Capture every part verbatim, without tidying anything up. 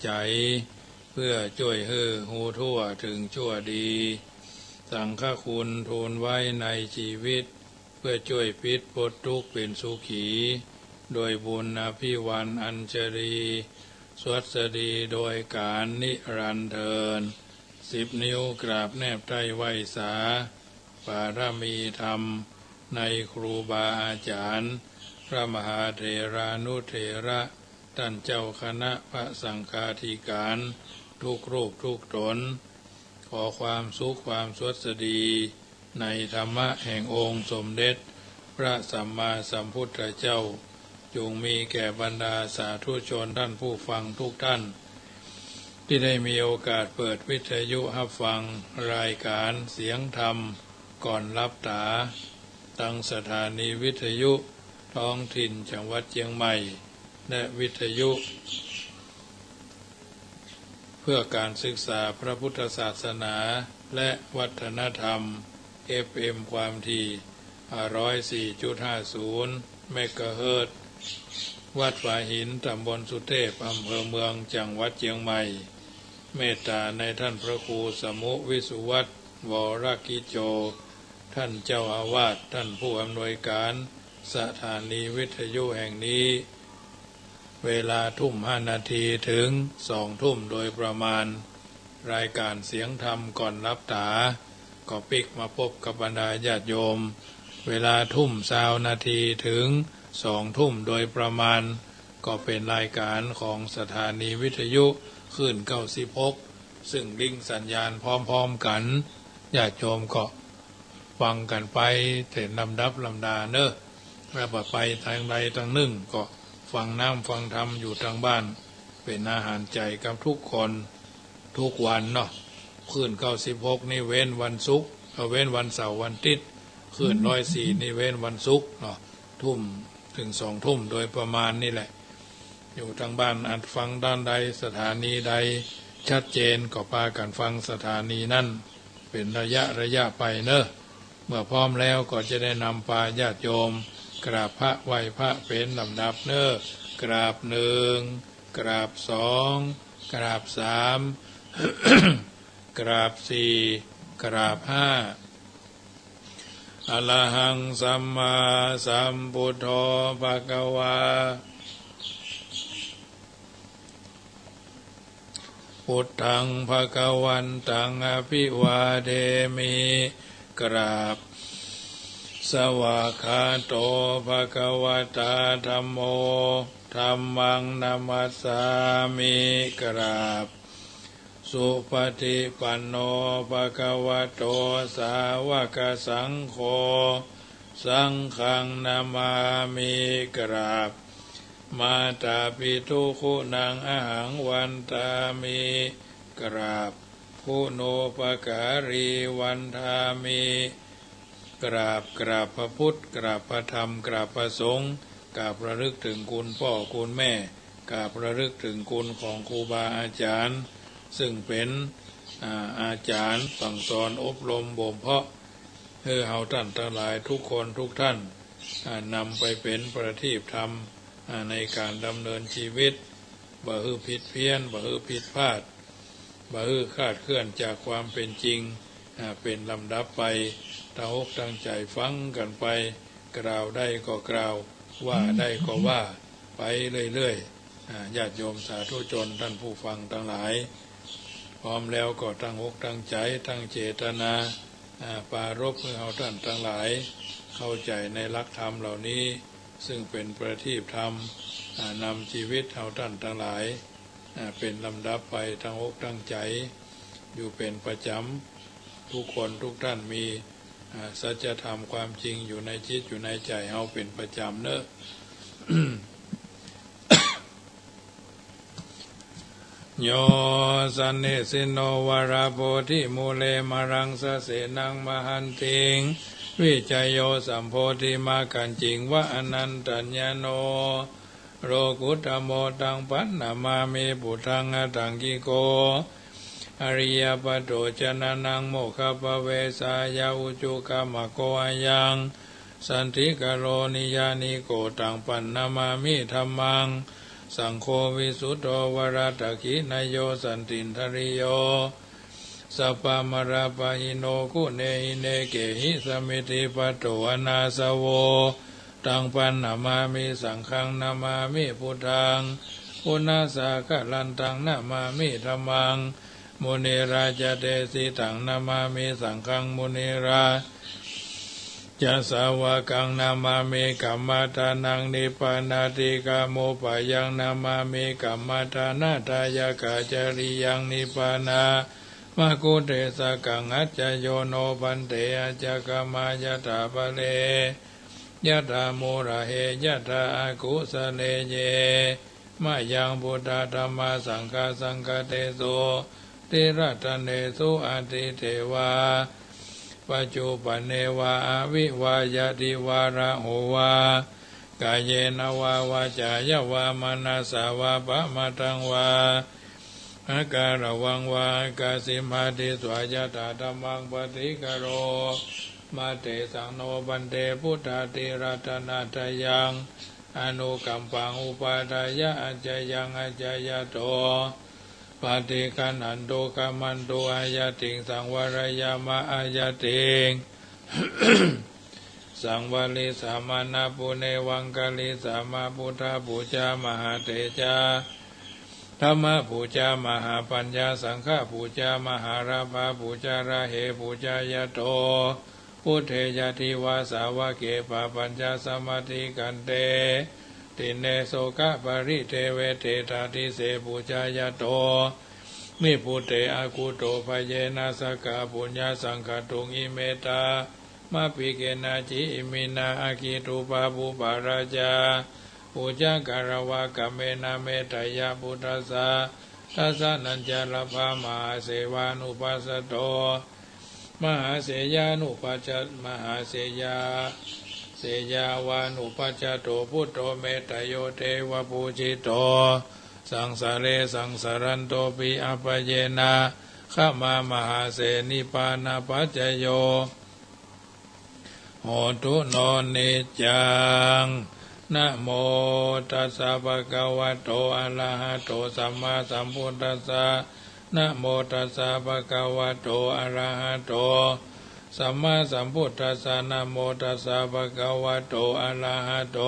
ใจ๋ เปื้อจ้วยหื้อฮู้ทั่วเถิงชั่วดี สังฆคุณทูลไว้ในจีวิต เปื้อจ้วยปิดป๊ดตุ๊กข์เป๋นสุขี โดยบุญอภิวาทอัญชลี สวัสดีโดยก๋านนิรันดร์เทอญ สิบนิ้วกราบแนบใต้ไหว้สา บารมีธรรมในครูบาอาจ๋ารย์ พระมหาเถรานุเถระ ต้านเจ้าคณะพระสังฆาธิก๋าน ทุกรูปทุกต๋น ขอความสุขความสวัสดี ในธรรมะแห่งองค์สมเด็จพระสัมมาสัมพุทธเจ้า จงมีแก่บรรดาสาธุชนต้านผู้ฟังทุกต้าน ตี้ได้มีโอกาสเปิดวิทยุฮับฟังรายก๋านเสียงธรรมก่อนหลับต๋า ตางสถานีวิทยุท้องถิ่นจังหวัดเจียงใหม่ และวิทยุ เพื่อการศึกษาพระพุทธศาสนาและวัฒนธรรม เอฟเอ็ม ความถี่ ห้าร้อยสี่จุดห้าศูนย์ เมกะเฮิรตซ์ วัดฝาหิน ต๋ำบลสุเทพ อำเภอเมือง จังหวัดเจียงใหม่ เมตต๋าในต้านพระครูสมุห์ วิสุวัฒน์ วรกิจโจ ต้านเจ้าอาวาส ต้านผู้อำนวยก๋านสถานีวิทยุแห่งนี้ เวลาทุ่มห้านาทีเถิงสองทุ่มโดยประมาณ รายก๋านเสียงธรรมก่อนหลับต๋า ก็ปิ๊กมาปบกับบรรดาญาติโยม เวลาทุ่มซาวนาทีเถิงสองทุ่มโดยประมาณ ก็เป๋นรายก๋านของสถานีวิทยุคลื่นเก้าสิบหก ซึ่งลิงก์สัญญาณพร้อมๆ กั๋น ญาติโยมก็ฟังกั๋นไปเป๋นลำดับลำดาเนาะ แล้วบ่ไปตางใดตางนึ่ง ก็ฟังน้ำฟังธรรมอยู่ตางบ้าน เป๋นอาหารใจ๋กับทุกคน ทุกวันเนาะ คลื่นเก้าสิบหกนี่เว้นวันศุกร์ เอ่อ เว้นวันเสาร์วันอาทิตย์ คลื่นร้อยสี่นี่เว้นวันศุกร์เนาะ ทุ่มเถิงสองทุ่มโดยประมาณนี่แหละ อยู่ตางบ้านอาจฟังด้านใด สถานีใดชัดเจนก็ปากั๋นฟังสถานีนั้นเป๋นระยะระยะไปเนาะ เมื่อพร้อมแล้วก็จะได้นำปาญาติโยมกราบพระไหว้พระเป๋นลำดับเนาะ กราบหนึ่ง กราบสอง กราบสาม กราบสี่ กราบห้า อะระหังสัมมาสัมพุทโธ ภะคะวา พุทธัง ภะคะวันตัง อะภิวาเทมิ กราบ สวากขาโต ภะคะวะตา ธัมโม ธัมมัง นะมัสสามิ กราบ สุปฏิปันโน ภะคะวะโต สาวกสังโฆ สังฆัง นะมามิ กราบ มาตาปิตุ คุณัง อะหัง วันทามิ กราบ คุณูปการี วันทามิ กราบ กราบพระพุทธ กราบพระธรรม กราบพระสงฆ์ กราบระลึกเถิงคุณป้อคุณแม่ กราบระลึกเถิงคุณของครูบาอาจ๋ารย์ ซึ่งเป๋น อ่า อาจ๋ารย์สั่งสอนอบรมบ่มเพาะ หื้อเฮาต้านตังหลายทุกคนทุกต้าน อ่า นำไปเป๋นประทีปธรรม อ่า ในก๋านดำเนินจีวิต บ่หื้อผิดเพี้ยน บ่หื้อผิดพลาด บ่หื้อคลาดเคลื่อนจากความเป๋นจริง อ่า เป๋นลำดับไป ตั้งอกตั้งใจ๋ฟังกั๋นไป กล่าวได้ก็กล่าว ว่าได้ก็ว่าไปเรื่อยๆ อ่า ญาติโยมสาธุชนต้านผู้ฟังตังหลาย พร้อมแล้วก็ตั้งอกตั้งใจ๋ ตั้งเจตนา อ่า ปรารภหื้อเฮาต้านตังหลายเข้าใจ๋ในหลักธรรมเหล่านี้ ซึ่งเป๋นประทีปธรรม อ่า นำจีวิตเฮาต้านตังหลาย อ่า เป๋นลำดับไป ตั้งอกตั้งใจ๋อยู่เป๋นประจ๋ำ ทุกคนทุกต้านมี อ่า สัจธรรมความจริงอยู่ในจิตอยู่ในใจ๋เฮาเป๋นประจ๋ำเนาะ โย สันนิสินโน วรโพธิมูเล มะรังสะเสนัง มหันติง วิชโย สัมโพธิมักขัญญิง วะอะนันตัญญโน โลกุตโม ตัง ปันนามามิ ปุทธัง อะทังกิโก อะริยะปัตโต จะนะนัง โมคคัพพะเวสายะ อุจุคัมมะโก อะยัง สันติกะโร นิยานิโก ตัง ปันนามามิ ธัมมัง สังโฆ วิสุทโธ วรดักขิณโย สันตินทริโย สัพพะมะลาปะหิโน กุเณหิเณ เกหิสะมิทธิปะโต อนาสะโว ตัง ปะนะมามิ สังฆัง นะมามิ พุทธัง ปุณะสะกะลันตัง นะมามิ ธัมมัง มุนิราชะ เดสิตัง นะมามิ สังฆัง มุนิราชะ สาวะกัง นะมามิ กัมมะทานัง นิพพานาติกามุปปายัง นะมามิ กัมมะทานะทายะกะจริยัง นิพพานะ มะกุเทสะกัง อัจจะโย โน ภันเต อัจจะกะมะ ยะถา ภะเล ยะถา มูหะเฮ ยะถา อะกุสะเล เย มะยัง พุทธะ ธัมมะ สังฆะ สังฆะเตโส ติรัตตะเนสุ อะทิเตวะ ปัจจุปันเนวะ อะวิวา ยะทิวา ระโหวะ กาเยนะวะ วาจายะวะ มะนะสะวะ ปะมะทังวะ อะกะระวังวะ อะกะสิมหะ ทิฏฐิตวา ยะถา ธัมมัง ปะติกะโรมะ เตสัง โน ภันเต พุทธา ติรัตนะทะยัง อะนุกัมปัง อุปาทายะ อัจจะยัง อัจจะยะโต ปะติกะณหันตุ ขะมันตุ อะยะติง สังวะระยะมะ อะยะติง สังวะริสะมะ นะปุเนวังคะริสะมะ พุทธปูจา มหาเตจะ ธัมมปูจา มหาปัญญา สังฆปูจา มหาลาภา ปูจา ระเหปูจายะโต พุทเท ยะทิวา สาวะเก ปะปัญจะ สะมะติกันเต ติเณ โสกะปะริเทเว เตตาทิเส ปูจายะโต วิปุตเต อะกุโต ภะเยนะ สะกะปุญญะสังขะตุง อิเมตะมะปิเกนะ จิ อิมินา อะกิตุปะปุปะราชา ปูจา กะระวะกะเมนะ เมตตะยะ พุทธัสสะ ทัสสะนัญจะ ละพะ มหาเสวานุปัสสะโต มหาเสยานุปัสสะ มหาเสยา เสยาวานุปัสสะโต พุทโธ เมตตะโย เทวะปูจิโต สังสะเร สังสะรันโตปิ อะปะเยนะ ขะมะ มหาเส นิปปานะปัจจโย โหตุ โน นิจจัง นะโมตัสสะ ภะคะวะโต อะระหะโต สัมมาสัมพุทธัสสะ นะโมตัสสะ ภะคะวะโต อะระหะโต สัมมาสัมพุทธัสสะ นะโมตัสสะ ภะคะวะโต อะระหะโต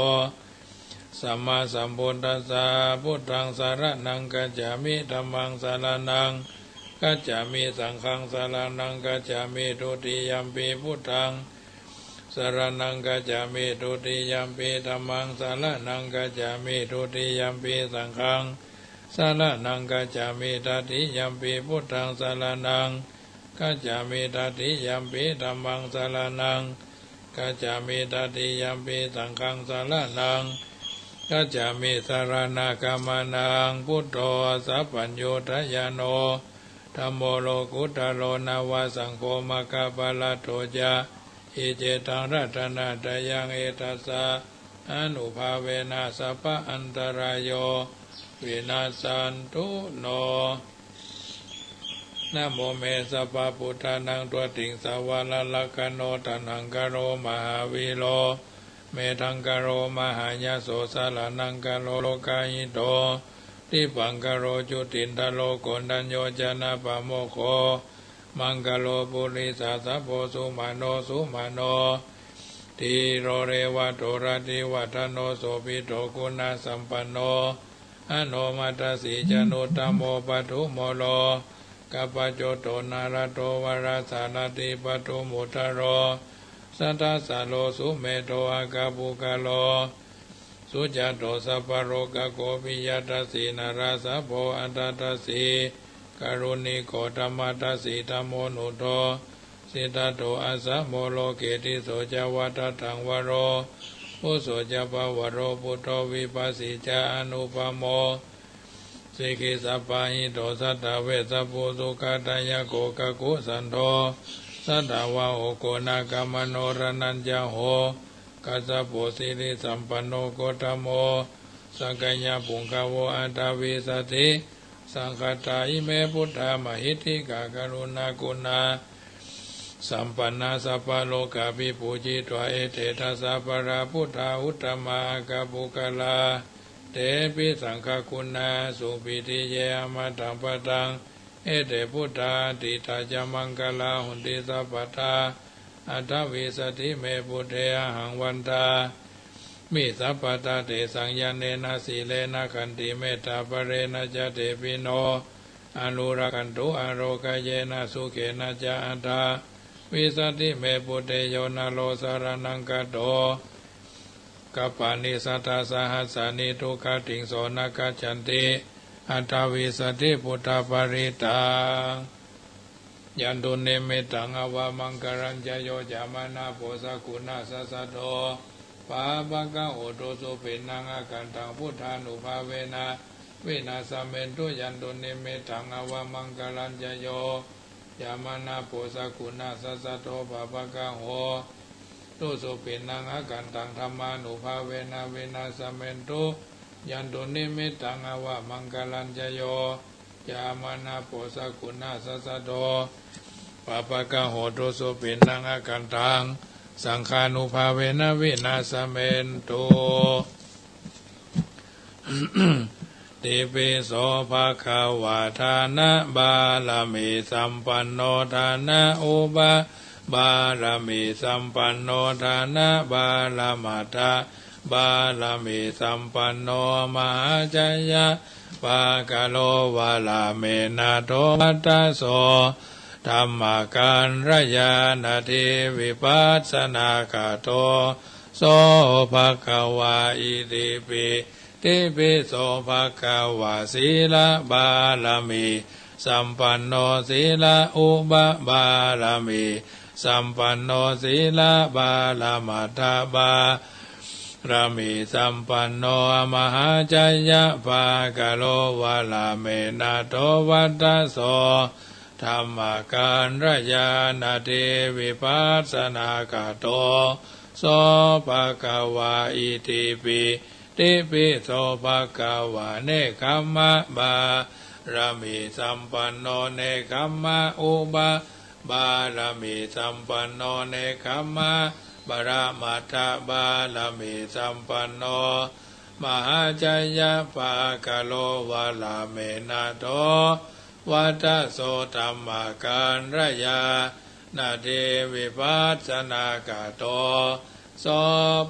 สัมมาสัมพุทธัสสะ พุทธัง สะระณัง คัจฉามิ ธัมมัง สะระณัง คัจฉามิ สังฆัง สะระณัง คัจฉามิ ทุติยัมปิ พุทธัง สะระณัง คัจฉามิ ทุติยัมปิ ธัมมัง สะระณัง คัจฉามิ ทุติยัมปิ สังฆัง สะระณัง คัจฉามิ ตติยัมปิ พุทธัง สะระณัง คัจฉามิ ตติยัมปิ ธัมมัง สะระณัง คัจฉามิ ตติยัมปิ สังฆัง สะระณัง คัจฉามิ สะระณากัมมะนัง พุทโธ สัพพัญญูตะญาโณ ธัมโม โลกุตตะโร นะวะ สังโฆ มะคคะปะละโถ จะ อิ เจตัง รัตนะตะยัง เอตัสสะ อานุภาเวนะ สัพพะอันตะราโย วินัสสันตุ โน นะโม เม สัพพะปุทธานัง ตัตติง สะวะระลักขะโณ ตะหังคะโร มหาวีโร เมธังคะโร มหายะโส สะระณังคะโร โลกาหิโต ทิปพังคะโร จุตินทะโร โกณฑัญโญ จะนะปะโมคโข มังคะโล ปุริสะสะโพ สุมาโณ สุมาโณ ธีโร เรวะโต รติวัฒโน โสภิโต คุณะสัมปันโณ อโนมัตตสี จานุตตะโม ปทุมโม โลกปัจโจโต นาระโต วะระสะ นติปทุมมุตตะโร สะทัสสะโล สุเมโธ อะคะปุคคะโล สุจาโต สัพพะโรคะโค ปิยะทัสสี นารสะโพ อัตถะทัสสี กะรุณิโก ธรรมะทัสสี ธัมโม นุตโท สิตโต อัสสะโม โลเก ติสโส จะ วัตถัง วะโร ปุสโส จะ ปะวะโร ปุตโธ วิปัสสี จะ อนุปะโม สิกขิสัปปะหิโต สัตถะเวสสะภู สุขะทายะโก กะกุสันโธ สัตถะวาโห โกนาคมโน รณัญจะโห คัสสะโป สิริสัมปันโน โคตตะโม สักกายะปุงกะโว อัตถะวีสะติ สังฆัตถา อิเม พุทธา มหิทธิกา กะรุณาคุณา สัมปันนา สัพพะโลกาภิปูจิตวา เอเต ทัสสะ ปะระ พุทธา อุตตมะ อะคะปุคคะลา tepi saṅghaguṇā supatiye amataṃ padaṃ. Ete buddhā atītā ca maṅgalā honti sabbadā. Aṭṭhavīsati me buddhe ahaṃ vandāmi sabbadā. Tesaṃ ñāṇena sīlena khantimettābalena ca tepi no anurakkhantu arogayena sukhena ca. Aṭṭhavīsati me buddhe yo naro saraṇaṃ gato kappāni satasahassanī duggatiṃ so na gacchanti. Aṭṭhavīsati buddhaparittaṃ. Yandunnimittaṃ avamaṅgalañca yo cāmanāpo sakuṇassa saddo pāpaggaho dussupinaṃ akantaṃ buddhānubhāvena vināsamentu. Yandunnimittaṃ avamaṅgalañca yo cāmanāpo sakuṇassa saddo pāpaggaho dussupinaṃ akantaṃ dhammānubhāvena vināsamentu. Yandunnimittaṃ avamaṅgalañca yo cāmanāpo sakuṇassa saddo pāpaggaho dussupinaṃ akantaṃ saṅghānubhāvena vināsamentu. Itipi so bhagavā dānapāramīsampanno dānaupapāramīsampanno dānaparamatthapāramīsampanno mahācayyappakaro varamenātho vattaso dhammakārayānatthi vipassanāgato so bhagavā. Itipi tipi so bhagavā sīlapāramīsampanno sīlaupapāramīsampanno sīlaparamattha pāramīsampanno mahācayyappakaro varamenātho vattaso dhammakārayānatthi vipassanāgato so bhagavā. Itipi tipi so bhagavā nekkhammapāramīsampanno nekkhammaupapāramīsampanno nekkhammaparamatthapāramīsampanno mahācayyappakaro varamenātho vattaso dhammakārayānatthi vipassanāgato so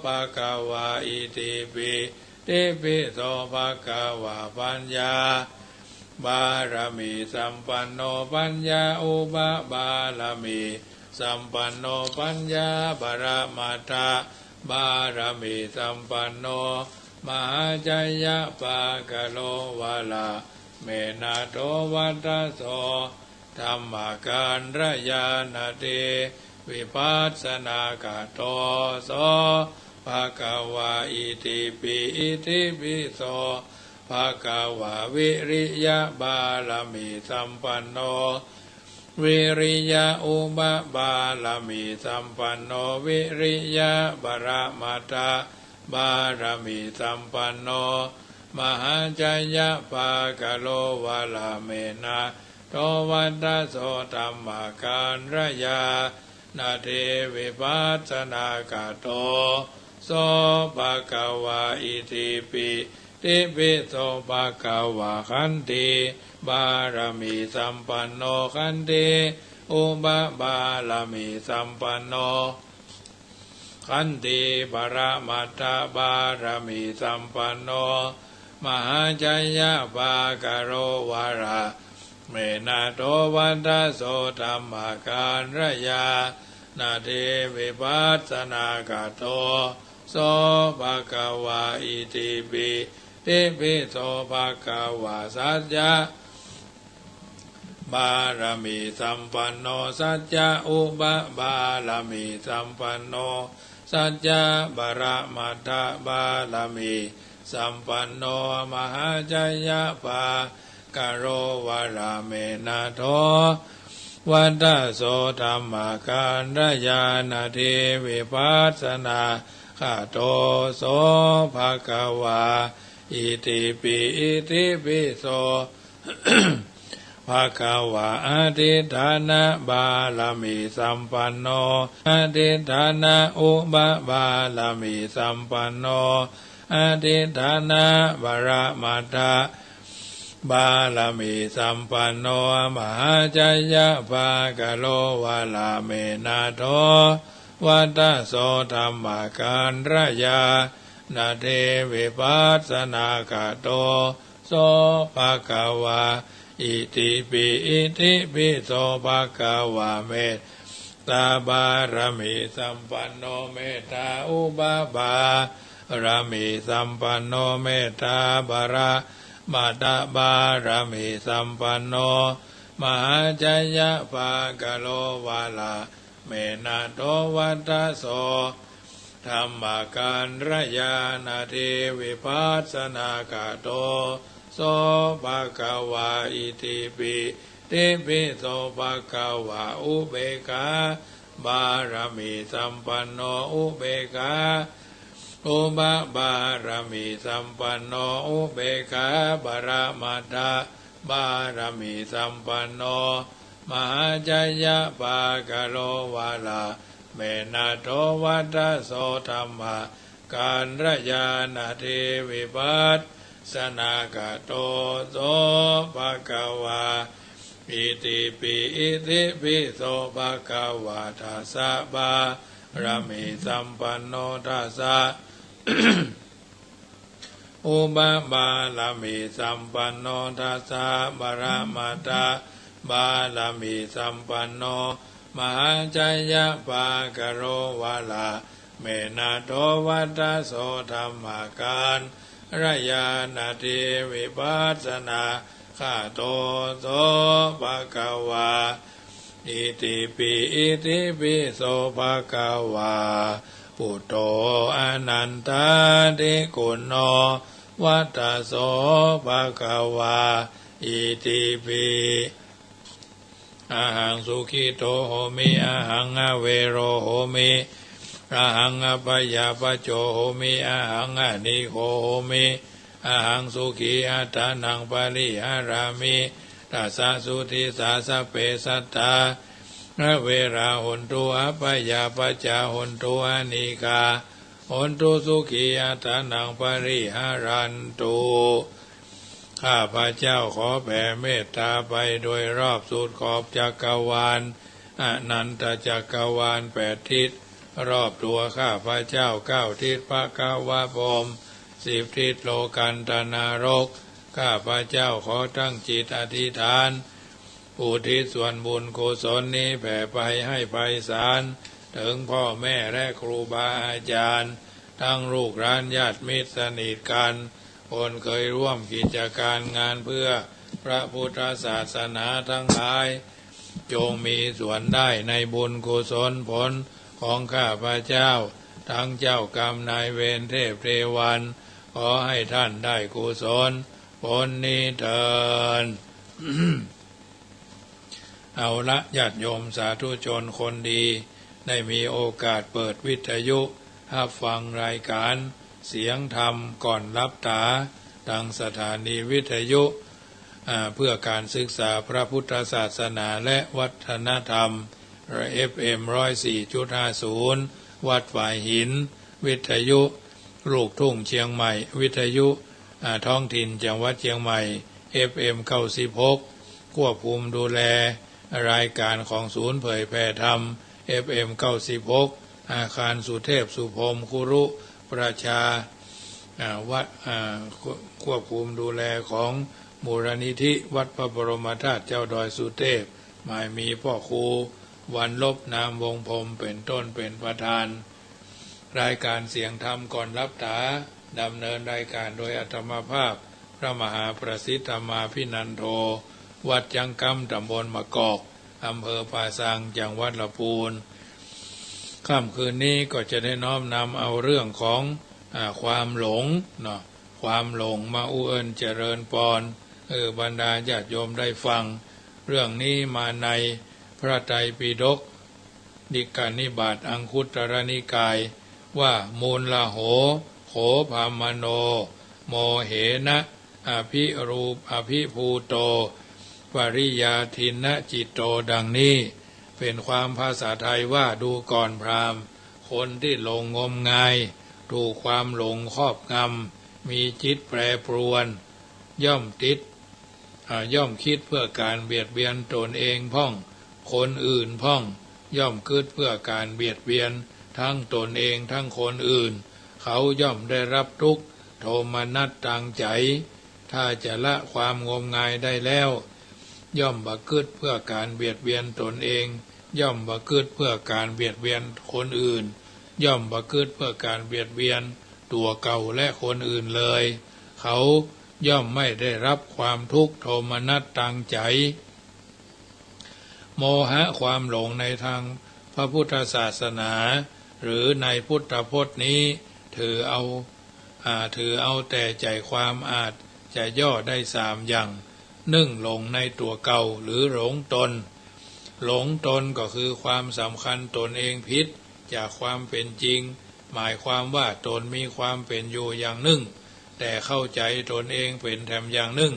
bhagavā. Itipi tipi so bhagavā paññāpāramīsampanno paññāupapāramīsampanno paññāparamatthapāramīsampanno mahācayyappakaro varamenātho vattaso dhammakārayānatthi vipassanāgato so bhagavā. Itipi itipi so bhagavā viriyapāramīsampanno viriyaupapāramīsampanno viriyaparamatthapāramīsampanno mahācayyappakaro varamenātho vattaso dhammakārayānatthi vipassanāgato so bhagavā. Itipi tipi so bhagavā khantīpāramīsampanno khantīupapāramīsampanno khantīparamatthapāramīsampanno mahācayyappakaro varamenātho vattaso dhammakārayānatthi vipassanāgato so bhagavā. Itipi tipi so bhagavā saccapāramīsampanno saccaupapāramīsampanno saccaparamatthapāramīsampanno mahācayyappakaro varamenātho vattaso dhammakārayānatthi vipassanāgato so bhagavā. Itipi itipi so bhagavā adhiṭṭhānapāramīsampanno adhiṭṭhānaupapāramīsampanno อธิฏฐานปรมัตถบารมีสัมปันโน มหาชัยปาคโลวรเมธาโด วัตโส ธัมมกัลยาณเท วิปัสสนาคโต โส ภะคะวา อิติปิ อิติปิโส ภะคะวา เมตตาบารมีสัมปันโน เมตตาอุปปารมีสัมปันโน เมตตาปรมัตถบารมีสัมปันโน มหาชัยปาคโลวรเมธาโด วัตโส ธัมมกัลยาณเท วิปัสสนาคโต โส ภะคะวา อิติปิ ติปิโส ภะคะวา อุเบกขาบารมีสัมปันโน อุเบกขาอุปปารมีสัมปันโน อุเบกขาปรมัตถบารมีสัมปันโน มหาชัยปาคโลวรเมธาโด วัตโส ธัมมกัลยาณเท วิปัสสนาคโต โส ภะคะวา อิติปิ อิติปิโส ภะคะวา ทัสสะบารมีสัมปันโน ทัสสะ อุปปารมีสัมปันโน ทัสสะ ปรมัตถบารมีสัมปันโน มหาชัยปาคโลวรเมธาโด วัตโส ธัมมกัลยาณเท วิปัสสนาคโต โส ภะคะวา อิติปิ อิติปิโส ภะคะวา ปุตโธ อนันทาธิคุณโน วัตโส ภะคะวา อิติปิ อะหัง สุขิโต โหมิ อะหัง อะเวโร โหมิ อะหัง อะพยาปัจโจ โหมิ อะหัง อะนีโฆ โหมิ อะหัง สุขี อัตตานัง ปะริหารามิ ตัสสะ สุทิสสา สัพเพ สัตตา อะเวรา โหนตุ อะพยาปัจจา โหนตุ อะนีฆา โหนตุ สุขี อัตตานัง ปะริหารันตุ ข้าพเจ้าขอแผ่เมตตาไปโดยรอบสุดขอบจักรวาล อนันตจักรวาลแปดทิศ รอบตัวข้าพเจ้าเก้าทิศ พระกวาพรหมสิบทิศ โลกันตนรก ข้าพเจ้าขอตั้งจิตอธิษฐาน อุทิศส่วนบุญกุศลนี้แผ่ไปให้ไพศาล ถึงพ่อแม่และครูบาอาจารย์ ทั้งลูกหลานญาติมิตรสนิทกัน คนเคยร่วมกิจการงานเพื่อพระพุทธศาสนาทั้งหลาย จงมีส่วนได้ในบุญกุศลผลของข้าพเจ้า ทั้งเจ้ากรรมนายเวรเทพเทวัน ขอให้ท่านได้กุศลผลนี้เทอญ เอาละ ญาติโยมสาธุชนคนดี ได้มีโอกาสเปิดวิทยุฮับฟังรายการเสียงธรรมก่อนหลับต๋า ตางสถานีวิทยุ อ่า เพื่อการศึกษาพระพุทธศาสนาและวัฒนธรรม เอฟเอ็ม ร้อยสี่จุดห้าศูนย์ วัดฝายหิน วิทยุลูกทุ่งเชียงใหม่ วิทยุ อ่า ท้องถิ่นจังหวัดเชียงใหม่ เอฟเอ็ม เก้าสิบหก ควบคุมดูแลรายการของศูนย์เผยแผ่ธรรม เอฟเอ็ม เก้าสิบหก อาคารสุเทพสุพรหมคุรุประชา อ่า วัด อ่า ควบคุมดูแลของมูลนิธิวัดพระบรมธาตุเจ้าดอยสุเทพ หมายมีพ่อครูวันลบ นามวงศ์พรหม เป็นต้น เป็นประธาน รายการเสียงธรรมก่อนหลับต๋า ดำเนินรายการโดยอาตมาภาพ พระมหาประสิทธิ์ธรรมาภินันโท วัดจังกำ ตำบลมะกอก อำเภอป่าซาง จังหวัดลำพูน ค่ำคืนนี้ก็จะได้น้อมนำเอาเรื่องของ อ่า ความหลงเนาะ ความหลงมาอุเอิญเจริญปอน เออ บรรดาญาติโยมได้ฟัง เรื่องนี้มาในพระไตรปิฎก นิกานิบาตอังคุตรนิกาย ว่า มูลโห โข พามโน โมเหนะ อภิรูป อภิภูโต ปริยาทินนจิตโต ดังนี้ เป็นความภาษาไทยว่า ดูก่อนพราหมณ์ คนที่หลงงมงาย ถูกความหลงครอบงำ มีจิตแปรปรวน ย่อมติด อ่า ย่อมคิดเพื่อก๋านเบียดเบียนตนเองพ่อง คนอื่นพ่อง ย่อมกึ๊ดเพื่อก๋านเบียดเบียนทั้งตนเองทั้งคนอื่น เขาย่อมได้รับทุกข์โทมนัสตางใจ๋ ถ้าจะละความงมงายได้แล้ว ย่อมบ่กึ๊ดเพื่อก๋านเบียดเบียนตนเอง ย่อมบ่กึ๊ดเพื่อก๋านเบียดเบียนคนอื่น ย่อมบ่กึ๊ดเพื่อก๋านเบียดเบียนตั๋วเก่าและคนอื่นเลย เขาย่อมไม่ได้รับความทุกข์โทมนัสตางใจ๋ โมหะความหลงในทางพระพุทธศาสนา หรือในพุทธพจน์นี้ ถือเอา อ่า ถือเอาแต่ใจ๋ความอาจจะย่อได้สามอย่าง นึ่ง หลงในตั๋วเก่า หรือหลงตน หลงตนก็คือความสำคัญตนเองผิดจากความเป๋นจริง หมายความว่าตนมีความเป๋นอยู่อย่างนึ่ง แต่เข้าใจ๋ตนเองเป๋นแถมอย่างนึ่ง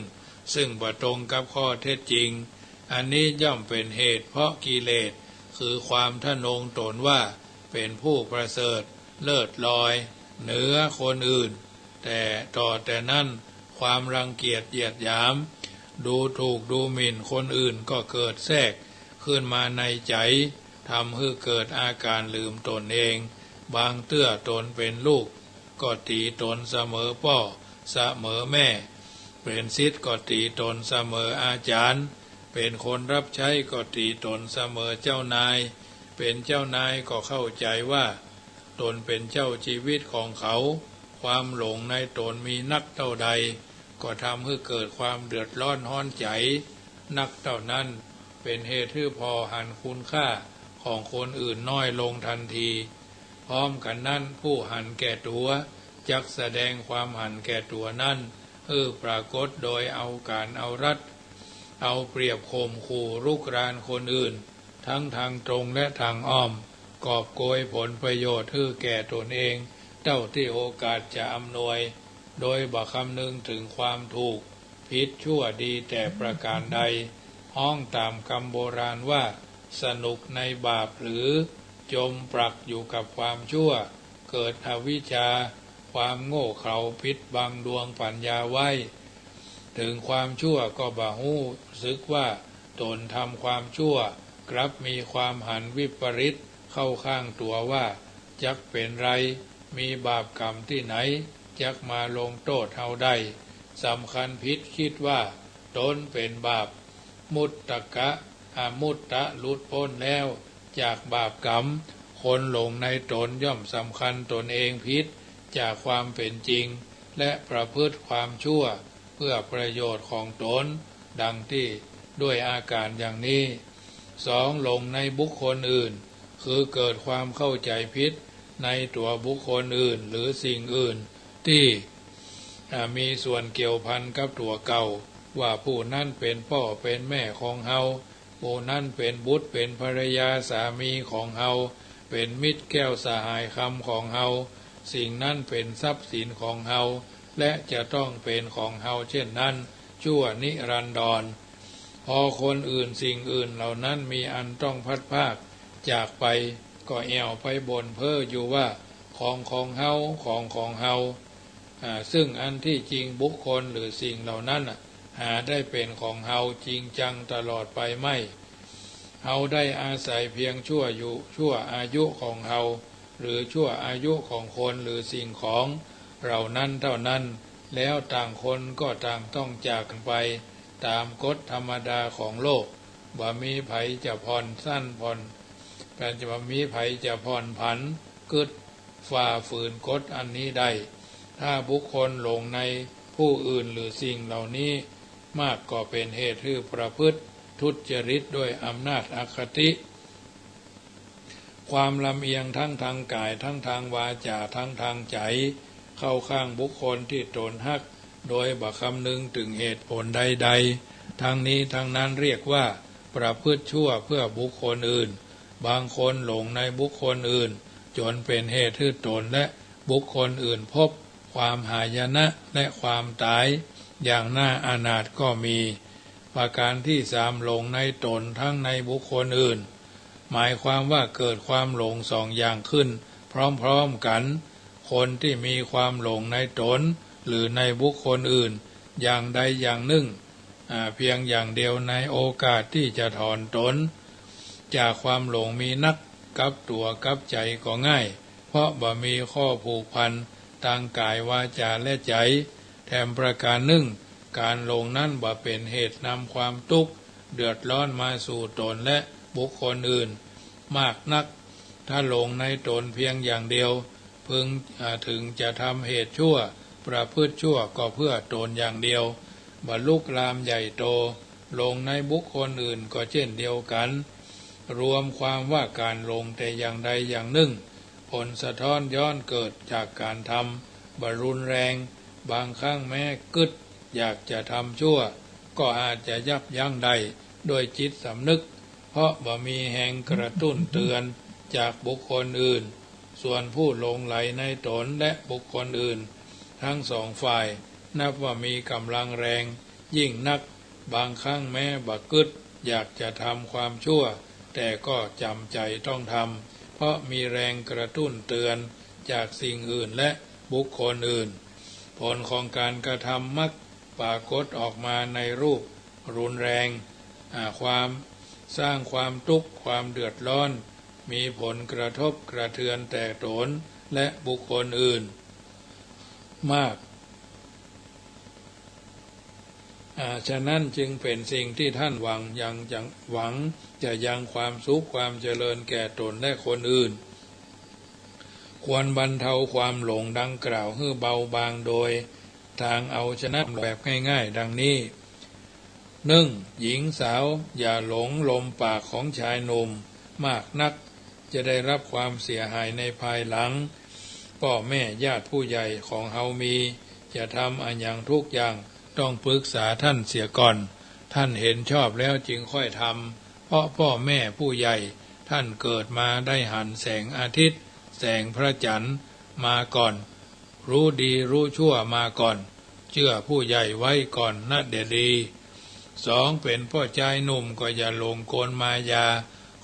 ซึ่งบ่ตรงกับข้อเท็จจริง อันนี้ย่อมเป๋นเหตุเพราะกิเลส คือความทะนงตนว่าเป๋นผู้ประเสริฐ เลิศลอย เหนือคนอื่น แต่ต่อแต่นั้นความรังเกียจเหยียดหยาม ดูถูกดูหมิ่นคนอื่นก็เกิดแทรกขึ้นมาในใจ๋ ทำหื้อเกิดอาก๋ารลืมตนเอง บางเตื้อตนเป๋นลูก ก็ตี๋ตนเสมอป้อเสมอแม่ เป๋นศิษย์ก็ตี๋ตนเสมออาจ๋ารย์ เป๋นคนรับใช้ก็ตี๋ตนเสมอเจ้านาย เป๋นเจ้านายก็เข้าใจ๋ว่าตนเป๋นเจ้าจีวิตของเขา ความหลงในตนมีนักเต้าใด ก็ทำหื้อเกิดความเดือดร้อนฮ้อนใจ๋นักเต้านั้น เป๋นเหตุหื้อผ่อหันคุณค่าของคนอื่นน้อยลงตันที พร้อมกั๋นนั้น ผู้หันแก่ตั๋วจักแสดงความหันแก่ตั๋วนั้นหื้อปรากฏโดยเอาก๋านเอารัด เอาเปรียบข่มขู่รุกรานคนอื่น ทั้งทางตรงและทางอ้อม กอบโกยผลประโยชน์หื้อแก่ตนเอง เต้าตี้โอกาสจะอำนวย โดยบ่คำนึงเถิงความถูกผิดชั่วดีแต่ประก๋ารใด ฮ้องต๋ามกำโบราณว่า สนุกในบาปหรือจมปลักอยู่กับความชั่ว เกิดอวิชชา ความโง่เขลาปิดบังดวงปัญญาไว้ เถิงความชั่วก็บ่ฮู้สึกว่าตนทำความชั่ว กลับมีความหันวิปริตเข้าข้างตั๋วว่า จักเป๋นไร มีบาปกรรมตี้ไหน จักมาลงโต้ษเฮาได้ สำคัญผิดคิดว่าตนเป๋นบาป มุตตะ อมุตตะ หลุดป๊นแล้วจากบาปกรรม คนหลงในตนย่อมสำคัญตนเองผิดจากความเป๋นจริง และประพฤติความชั่วเพื่อประโยชน์ของตน ดังตี้ด้วยอาก๋ารอย่างนี้ สอง หลงในบุคคลอื่น คือเกิดความเข้าใจ๋ผิดในตั๋วบุคคลอื่นหรือสิ่งอื่นตี้ อ่า มีส่วนเกี่ยวพันกับตั๋วเก่า ว่าผู้นั้นเป๋นป้อเป๋นแม่ของเฮา ผู้นั้นเป๋นบุตรเป๋นภรรยาสามีของเฮา เป๋นมิตรแก้วสหายคำของเฮา สิ่งนั้นเป๋นทรัพย์สินของเฮา และจะต้องเป๋นของเฮาเช่นนั้นชั่วนิรันดร พอคนอื่นสิ่งอื่นเหล่านั้นมีอันต้องพลัดพรากจากไป ก็แอ่วไปบ่นเพ้ออยู่ว่า ของของเฮา ของของเฮา อ่า ซึ่งอันตี้จริงบุคคลหรือสิ่งเหล่านั้นน่ะ หาได้เป๋นของเฮาจริงจังตลอดไปไม่ เฮาได้อาศัยเพียงชั่วอยู่ ชั่วอายุของเฮา หรือชั่วอายุของคนหรือสิ่งของเหล่านั้นเต้านั้น แล้วต่างคนก็ต่างต้องจากกั๋นไปต๋ามกฎธรรมดาของโลก บ่มีใผจะผ่อนสั้นผ่อน บ่มีใผจะผ่อนผันกึ๊ด ฝ่าฝืนกฎอันนี้ได้ ถ้าบุคคลหลงในผู้อื่นหรือสิ่งเหล่านี้มาก ก็เป๋นเหตุหื้อประพฤติทุจริตด้วยอำนาจอคติ ความลำเอียงทั้งทางก๋าย ทั้งทางวาจ๋า ทั้งทางใจ๋ เข้าข้างบุคคลตี้ตนฮัก โดยบ่คำนึงเถิงเหตุผลใดๆ ทั้งนี้ทั้งนั้นเรียกว่าประพฤติชั่วเพื่อบุคคลอื่น บางคนหลงในบุคคลอื่น จ๋นเป๋นเหตุหื้อตนและบุคคลอื่นพบความหายนะและความต๋ายอย่างน่าอนาถก็มี ประก๋ารตี้สาม หลงในตนทั้งในบุคคลอื่น หมายความว่าเกิดความหลงสองอย่างขึ้นพร้อมๆ กั๋น คนตี้มีความหลงในต๋น หรือในบุคคลอื่น อย่างใดอย่างนึ่ง อ่า เพียงอย่างเดียวในโอกาสตี้จะถอนต๋นจากความหลงมีนัก กับตั๋วกับใจ๋ก็ง่าย เพราะบ่มีข้อผูกพันตางก๋าย วาจ๋า และใจ๋ แถมประก๋านนึ่ง ก๋านหลงนั้นบ่เป๋นเหตุนำความตุ๊กข์เดือดร้อนมาสู่ต๋นและบุคคลอื่นมากนัก ถ้าหลงในต๋นเพียงอย่างเดียว พึง อ่า ถึงจะทำเหตุชั่ว ประพฤติชั่วก็เพื่อต๋นอย่างเดียว บ่ลุกลามใหญ่โต หลงในบุคคลอื่นก็เจ้นเดียวกั๋น รวมความว่าก๋านหลงแต่อย่างใดอย่างนึ่ง ผลสะท้อนย้อนเกิดจากก๋านทำบ่รุนแรง บางครั้งแม้กึ๊ดอยากจะทำชั่ว ก็อาจจะยับยั้งได้ด้วยจิตสำนึก เพราะบ่มีแฮงกระตุ้นเตือนจากบุคคลอื่น ส่วนผู้หลงใหลในต๋นและบุคคลอื่น ทั้งสองฝ่าย นับว่ามีก๋ำลังแรงยิ่งนัก บางครั้งแม้บ่กึ๊ดอยากจะทำความชั่ว แต่ก็จ๋ำใจ๋ต้องทำ เพราะมีแรงกระตุ้นเตือนจากสิ่งอื่นและบุคคลอื่น ผลของก๋านกระทำมักปรากฏออกมาในรูปรุนแรง อ่า ความ สร้างความตุ๊กข์ ความเดือดร้อน มีผลกระทบกระเทือนแต่ต๋นและบุคคลอื่นมาก อ่า ฉะนั้นจึงเป๋นสิ่งที่ท่านหวังยัง ยัง หวังจะยังความสุขความเจริญแก่ต๋นและคนอื่น ควรบรรเทาความหลงดังกล่าวหื้อเบาบางโดย ทางเอาชนะแบบง่ายๆ ดังนี้ นึ่ง หญิงสาวอย่าหลงลมปากของชายหนุ่มมากนัก จะได้รับความเสียหายในภายหลัง ป้อแม่ญาติผู้ใหญ่ของเฮามี จะทำอะหยังทุกอย่างต้องปรึกษาท่านเสียก่อน ท่านเห็นชอบแล้วจึงค่อยทำ เพราะป้อแม่ผู้ใหญ่ท่านเกิดมาได้หันแสงอาทิตย์ แสงพระจันทร์มาก่อน ฮู้ดีฮู้ชั่วมาก่อน เจื้อผู้ใหญ่ไว้ก่อนนะเดียดี สอง เป๋นป้อจายหนุ่มก็อย่าหลงกลมายา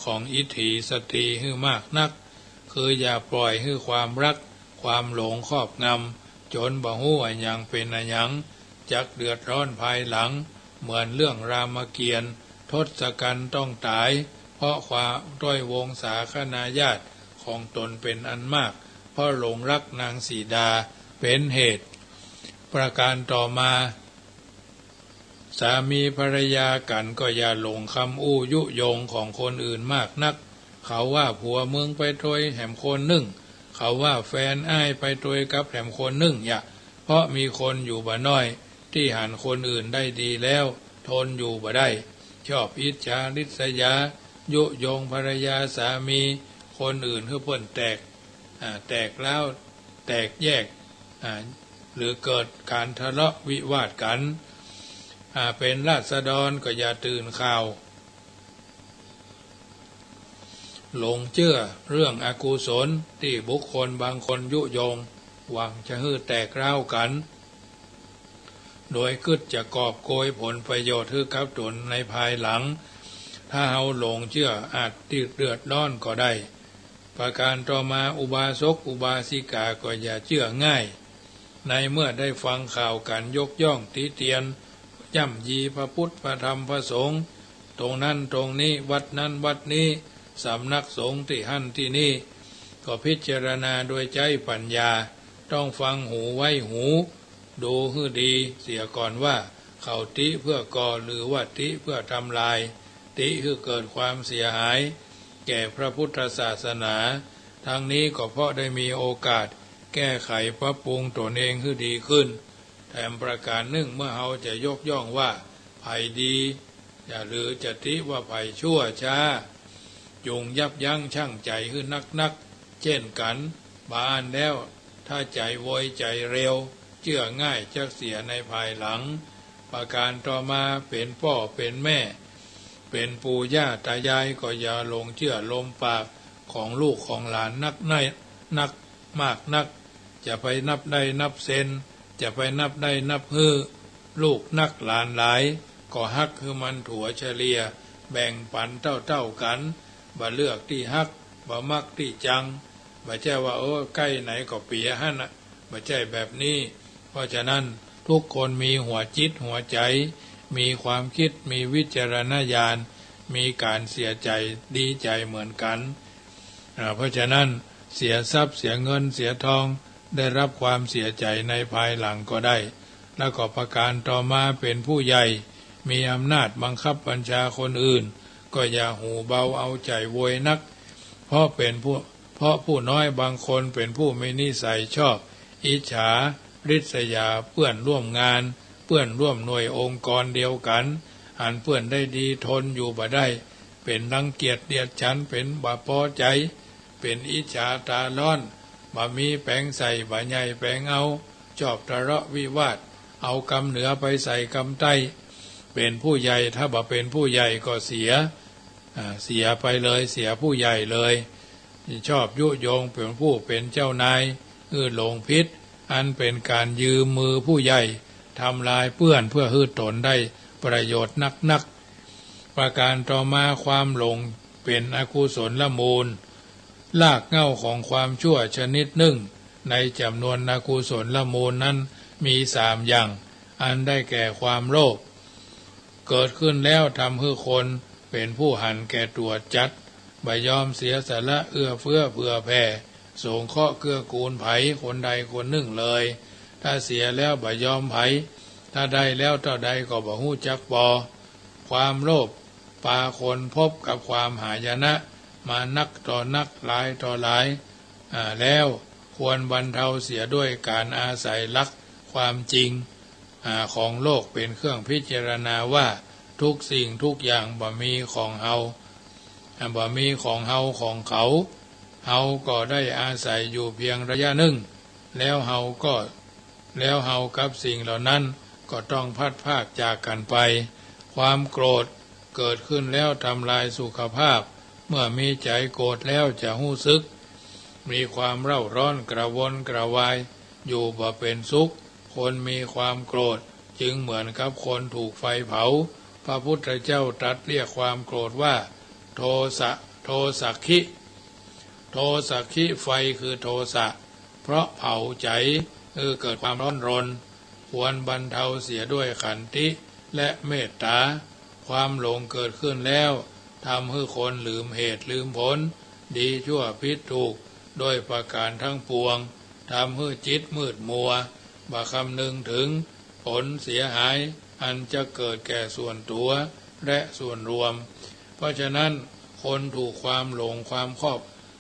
ของอิทธิสตรีหื้อมากนัก คืออย่าปล่อยหื้อความฮัก ความหลงครอบงำ จ๋นบ่ฮู้อะหยังเป๋นอะหยัง จักเดือดร้อนภายหลัง เหมือนเรื่องรามเกียรติ์ ทศกัณฐ์ต้องต๋าย เพราะความ ด้วยวงศาคณาญาติของต๋นเป๋นอันมาก เพราะหลงฮักนางสีดาเป๋นเหตุ ประก๋านต่อมา สามีภรรยากั๋นก็อย่าหลงกำอู้ยุยงของคนอื่นมากนัก เขาว่าผัวมึงไปตวยแหมคนนึ่ง เขาว่าแฟนอ้ายไปตวยกับแหมคนนึ่ง เยียะ เพราะมีคนอยู่บ่น้อยตี้หันคนอื่นได้ดีแล้วทนอยู่บ่ได้ ชอบอิจฉาริษยา ยุยงภรรยาสามีคนอื่นหื้อเปิ้นแตก อ่า แตกร้าว แตกแยก อ่า หรือเกิดก๋านทะเลาะวิวาทกั๋น อ่า เป๋นราษฎรก็อย่าตื่นข่าว หลงเจื้อเรื่องอกุศลตี้บุคคลบางคนยุยง หวังจะหื้อแตกร้าวกั๋น โดยกึ๊ดจะกอบโกยผลประโยชน์หื้อกับต๋นในภายหลัง ถ้าเฮาหลงเจื้ออาจติดเดือดร้อนก็ได้ ประก๋านต่อมา อุบาสกอุบาสิกาก็อย่าเจื้อง่าย ในเมื่อได้ฟังข่าวก๋านยกย่องติเตียน ย่ำยีพระพุทธพระธรรมพระสงฆ์ ตรงนั้นตรงนี้ วัดนั้นวัดนี้ สำนักสงฆ์ตี้หั้นตี้นี่ ก็พิจารณาโดยใจ๊ปัญญา ต้องฟังหูไว้หู ดูหื้อดีเสียก่อนว่า เขาติเพื่อก่อหรือว่าติเพื่อทำลาย ติหื้อเกิดความเสียหายแก่พระพุทธศาสนา ทั้งนี้ก็เพราะได้มีโอกาสแก้ไขปรับปรุงตนเองหื้อดีขึ้น แถมประก๋านนึ่ง เมื่อเฮาจะยกย่องว่าใผดี อย่าหรือจะติว่าใผชั่วช้า จุ่งยับยั้งชั่งใจ๋หื้อนักๆ เจ้นกั๋น บ่อั้นแล้ว ถ้าใจ๋โวยใจ๋เร็ว เจื้อง่ายจักเสียในภายหลัง ประก๋านต่อมา เป๋นป้อเป๋นแม่ เป๋นปู่ย่าต๋ายายก็อย่าหลงเจื้อลมปากของลูกของหลานนัก นัก มากนัก จะไปนับได้นับเซน จะไปนับได้นับหื้อ ลูกนักหลานหลาย ก็ฮักหื้อมันถั่วเฉลี่ย แบ่งปั๋นเต้าๆ กั๋น บ่เลือกตี้ฮัก บ่มักตี้จัง บ่ใจ้ว่า โอ้ ใก้ไหนก็เปียหั้นนะ บ่ใจ้แบบนี้ เพราะฉะนั้นทุกคนมีหัวจิตหัวใจ๋ มีความกึ๊ด มีวิจารณญาณ มีก๋านเสียใจ๋ ดีใจ๋เหมือนกั๋น อ่า เพราะฉะนั้นเสียทรัพย์ เสียเงิน เสียทอง ได้รับความเสียใจ๋ในภายหลังก็ได้ แล้วก็ประก๋านต่อมาเป๋นผู้ใหญ่ มีอำนาจบังคับบัญชาคนอื่น ก็อย่าหูเบาเอาใจ๋โวยนัก เพราะเป๋นผู้ เพราะผู้น้อยบางคนเป๋นผู้มีนิสัยชอบอิจฉาริษยาเปื้อนร่วมงาน เปื้อนร่วมหน่วยองค์กรเดียวกั๋น อันเปื้อนได้ดีทนอยู่บ่ได้ เป๋นรังเกียจเดียดฉัน เป๋นบ่ปอใจ๋ เป๋นอิจฉาต๋าฮ้อน บ่มีแป๋งใส่ บ่ใหญ่แป๋งเอา ชอบทะเลาะวิวาท เอากำเหนือไปใส่กำใต้ เป๋นผู้ใหญ่ ถ้าบ่เป๋นผู้ใหญ่ก็เสีย อ่า เสียไปเลย เสียผู้ใหญ่เลย ชอบยุยงเป๋นผู้เป๋นเจ้านาย หื้อหลงผิด อันเป๋นก๋านยืมมือผู้ใหญ่ ทำลายเปื้อนเพื่อหื้อตนได้ประโยชน์นักๆ ประก๋านต่อมาความหลงเป๋นอกุศลมูล รากเหง้าของความชั่วชนิดนึ่ง ในจ๋ำนวนอกุศลมูลนั้นมีสามอย่าง อันได้แก่ความโลภ เกิดขึ้นแล้วทำหื้อคนเป๋นผู้หันแก่ตั๋วจัด บ่ยอมเสียสละเอื้อเฟื้อเผื่อแผ่ สงเคราะห์เกื้อกูลใผคนใดคนนึ่งเลย ถ้าเสียแล้วบ่ยอมใผ ถ้าได้แล้วเต้าใดก็บ่ฮู้จักปอ ความโลภปาคนพบกับความหายนะมานักต่อนักหลายต่อหลาย อ่า แล้วควรบรรเทาเสียด้วยก๋านอาศัยหลักความจริง อ่า ของโลกเป๋นเครื่องพิจารณาว่า ทุกสิ่งทุกอย่างบ่มีของเฮา อ่า บ่มีของเฮาของเขา เฮาก็ได้อาศัยอยู่เพียงระยะนึ่ง แล้วเฮาก็ แล้วเฮากับสิ่งเหล่านั้นก็ต้องพลัดพรากจากกั๋นไป ความโกรธเกิดขึ้นแล้วทำลายสุขภาพ เมื่อมีใจ๋โกรธแล้วจะฮู้สึก มีความเร่าร้อนกระวนกระวาย อยู่บ่เป๋นสุข คนมีความโกรธจึงเหมือนกับคนถูกไฟเผา พระพุทธเจ้าตรัสเรียกความโกรธว่า โทสะ โทสัคคิ โทสัคคิ ไฟคือโทสะ เพราะเผาใจ๋ เออ เกิดความร้อนรน ควรบรรเทาเสียด้วยขันติและเมตต๋า ความหลงเกิดขึ้นแล้วทำหื้อคนลืมเหตุลืมผล ดีชั่วผิดถูก ด้วยประก๋านทั้งปวง ทำหื้อจิตมืดมัว บ่คำนึงถึงผลเสียหายอันจะเกิดแก่ส่วนตั๋วและส่วนรวม เพราะฉะนั้นคนถูกความหลงความครอบ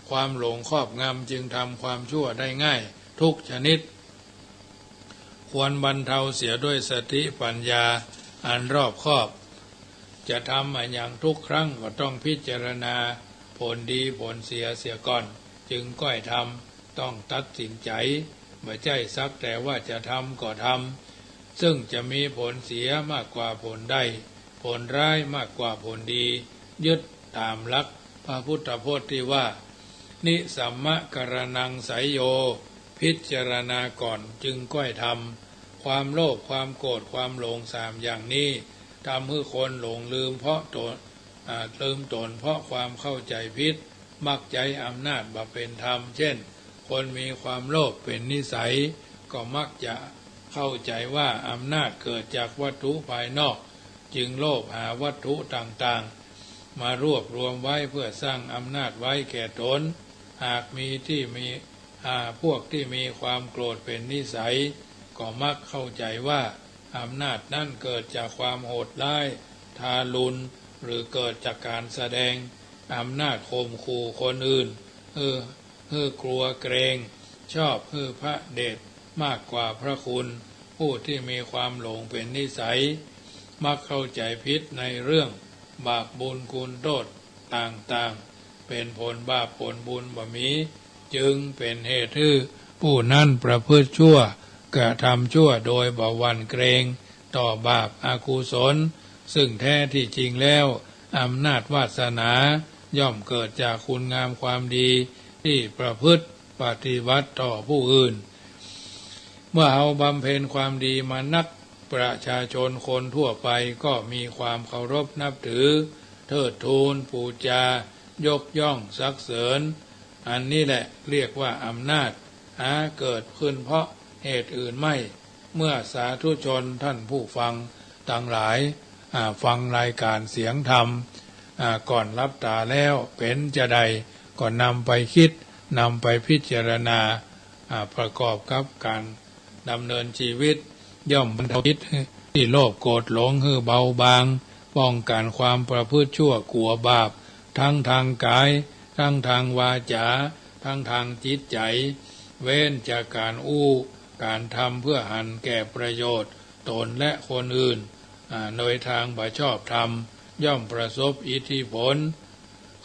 ความหลงครอบงำจึงทำความชั่วได้ง่ายทุกชนิด ควรบรรเทาเสียด้วยสติปัญญาอันรอบคอบ จะทำอะหยังทุกครั้งก็ต้องพิจารณาผลดีผลเสียเสียก่อน จึงก้อยทำ ต้องตัดสินใจ๋ บ่ใจ้สักแต่ว่าจะทำก็ทำ ซึ่งจะมีผลเสียมากกว่าผลได้ ผลร้ายมากกว่าผลดี ยึดต๋ามหลักพระพุทธพจน์ตี้ว่า นิสัมมะกะระณังไสยโย พิจารณาก่อนจึงก้อยทำ ความโลภ ความโกรธ ความหลงสามอย่างนี้ ทำหื้อคนหลงลืมเพราะตน อ่า ลืมตนเพราะความเข้าใจ๋ผิด มักใจ๊อำนาจบ่เป๋นธรรม เช่น คนมีความโลภเป๋นนิสัย ก็มักจะเข้าใจ๋ว่าอำนาจเกิดจากวัตถุภายนอก จึงโลภหาวัตถุต่างๆ มารวบรวมไว้เพื่อสร้างอำนาจไว้แก่ตน หากมีตี้มี อ่า พวกตี้มีความโกรธเป๋นนิสัย ก็มักเข้าใจ๋ว่าอำนาจนั้นเกิดจากความโหดร้าย ทารุณ หรือเกิดจากก๋านแสดงอำนาจข่มขู่คนอื่น หื้อ หื้อกลัวเกรง ชอบหื้อพระเดชมากกว่าพระคุณ ผู้ตี้มีความหลงเป๋นนิสัย มักเข้าใจ๋ผิดในเรื่องบาปบุญคุณโต้ษต่างๆ เป๋นผลบาปผลบุญบ่มี จึงเป๋นเหตุหื้อผู้นั้นประพฤติชั่ว กระทำชั่วโดยบ่หวั่นเกรงต่อบาปอกุศล ซึ่งแท้ตี้จริงแล้ว อำนาจวาสนาย่อมเกิดจากคุณงามความดีตี้ประพฤติปฏิบัติต่อผู้อื่น เมื่อเฮาบำเพ็ญความดีมานัก ประชาชนคนทั่วไปก็มีความเคารพนับถือ เทิดทูน ปู๋จา ยกย่อง สรรเสริญ อันนี้แหละเรียกว่าอำนาจ หาเกิดขึ้นเพราะเหตุอื่นไม่ เมื่อสาธุชนท่านผู้ฟังตังหลาย อ่า ฟังรายการเสียงธรรม อ่า ก่อนหลับต๋าแล้วเป๋นจาใด ก็นำไปกึ๊ด นำไปพิจารณา อ่า ประกอบกับก๋านดำเนินจีวิต ย่อมบรรเทาจิตตี้โลภโกรธหลงหื้อเบาบาง ป้องกั๋นความประพฤติชั่วกั๋วบาป ตึงตางก๋าย ตึงตางวาจ๋า ตึงตางจิตใจ๋ เว้นจากก๋านอู้ ก๋านทำเปื้อหันแก่ประโยชน์ต๋นและคนอื่น อ่า โดยตางบ่ชอบธรรม ย่อมประสบอิทธิผล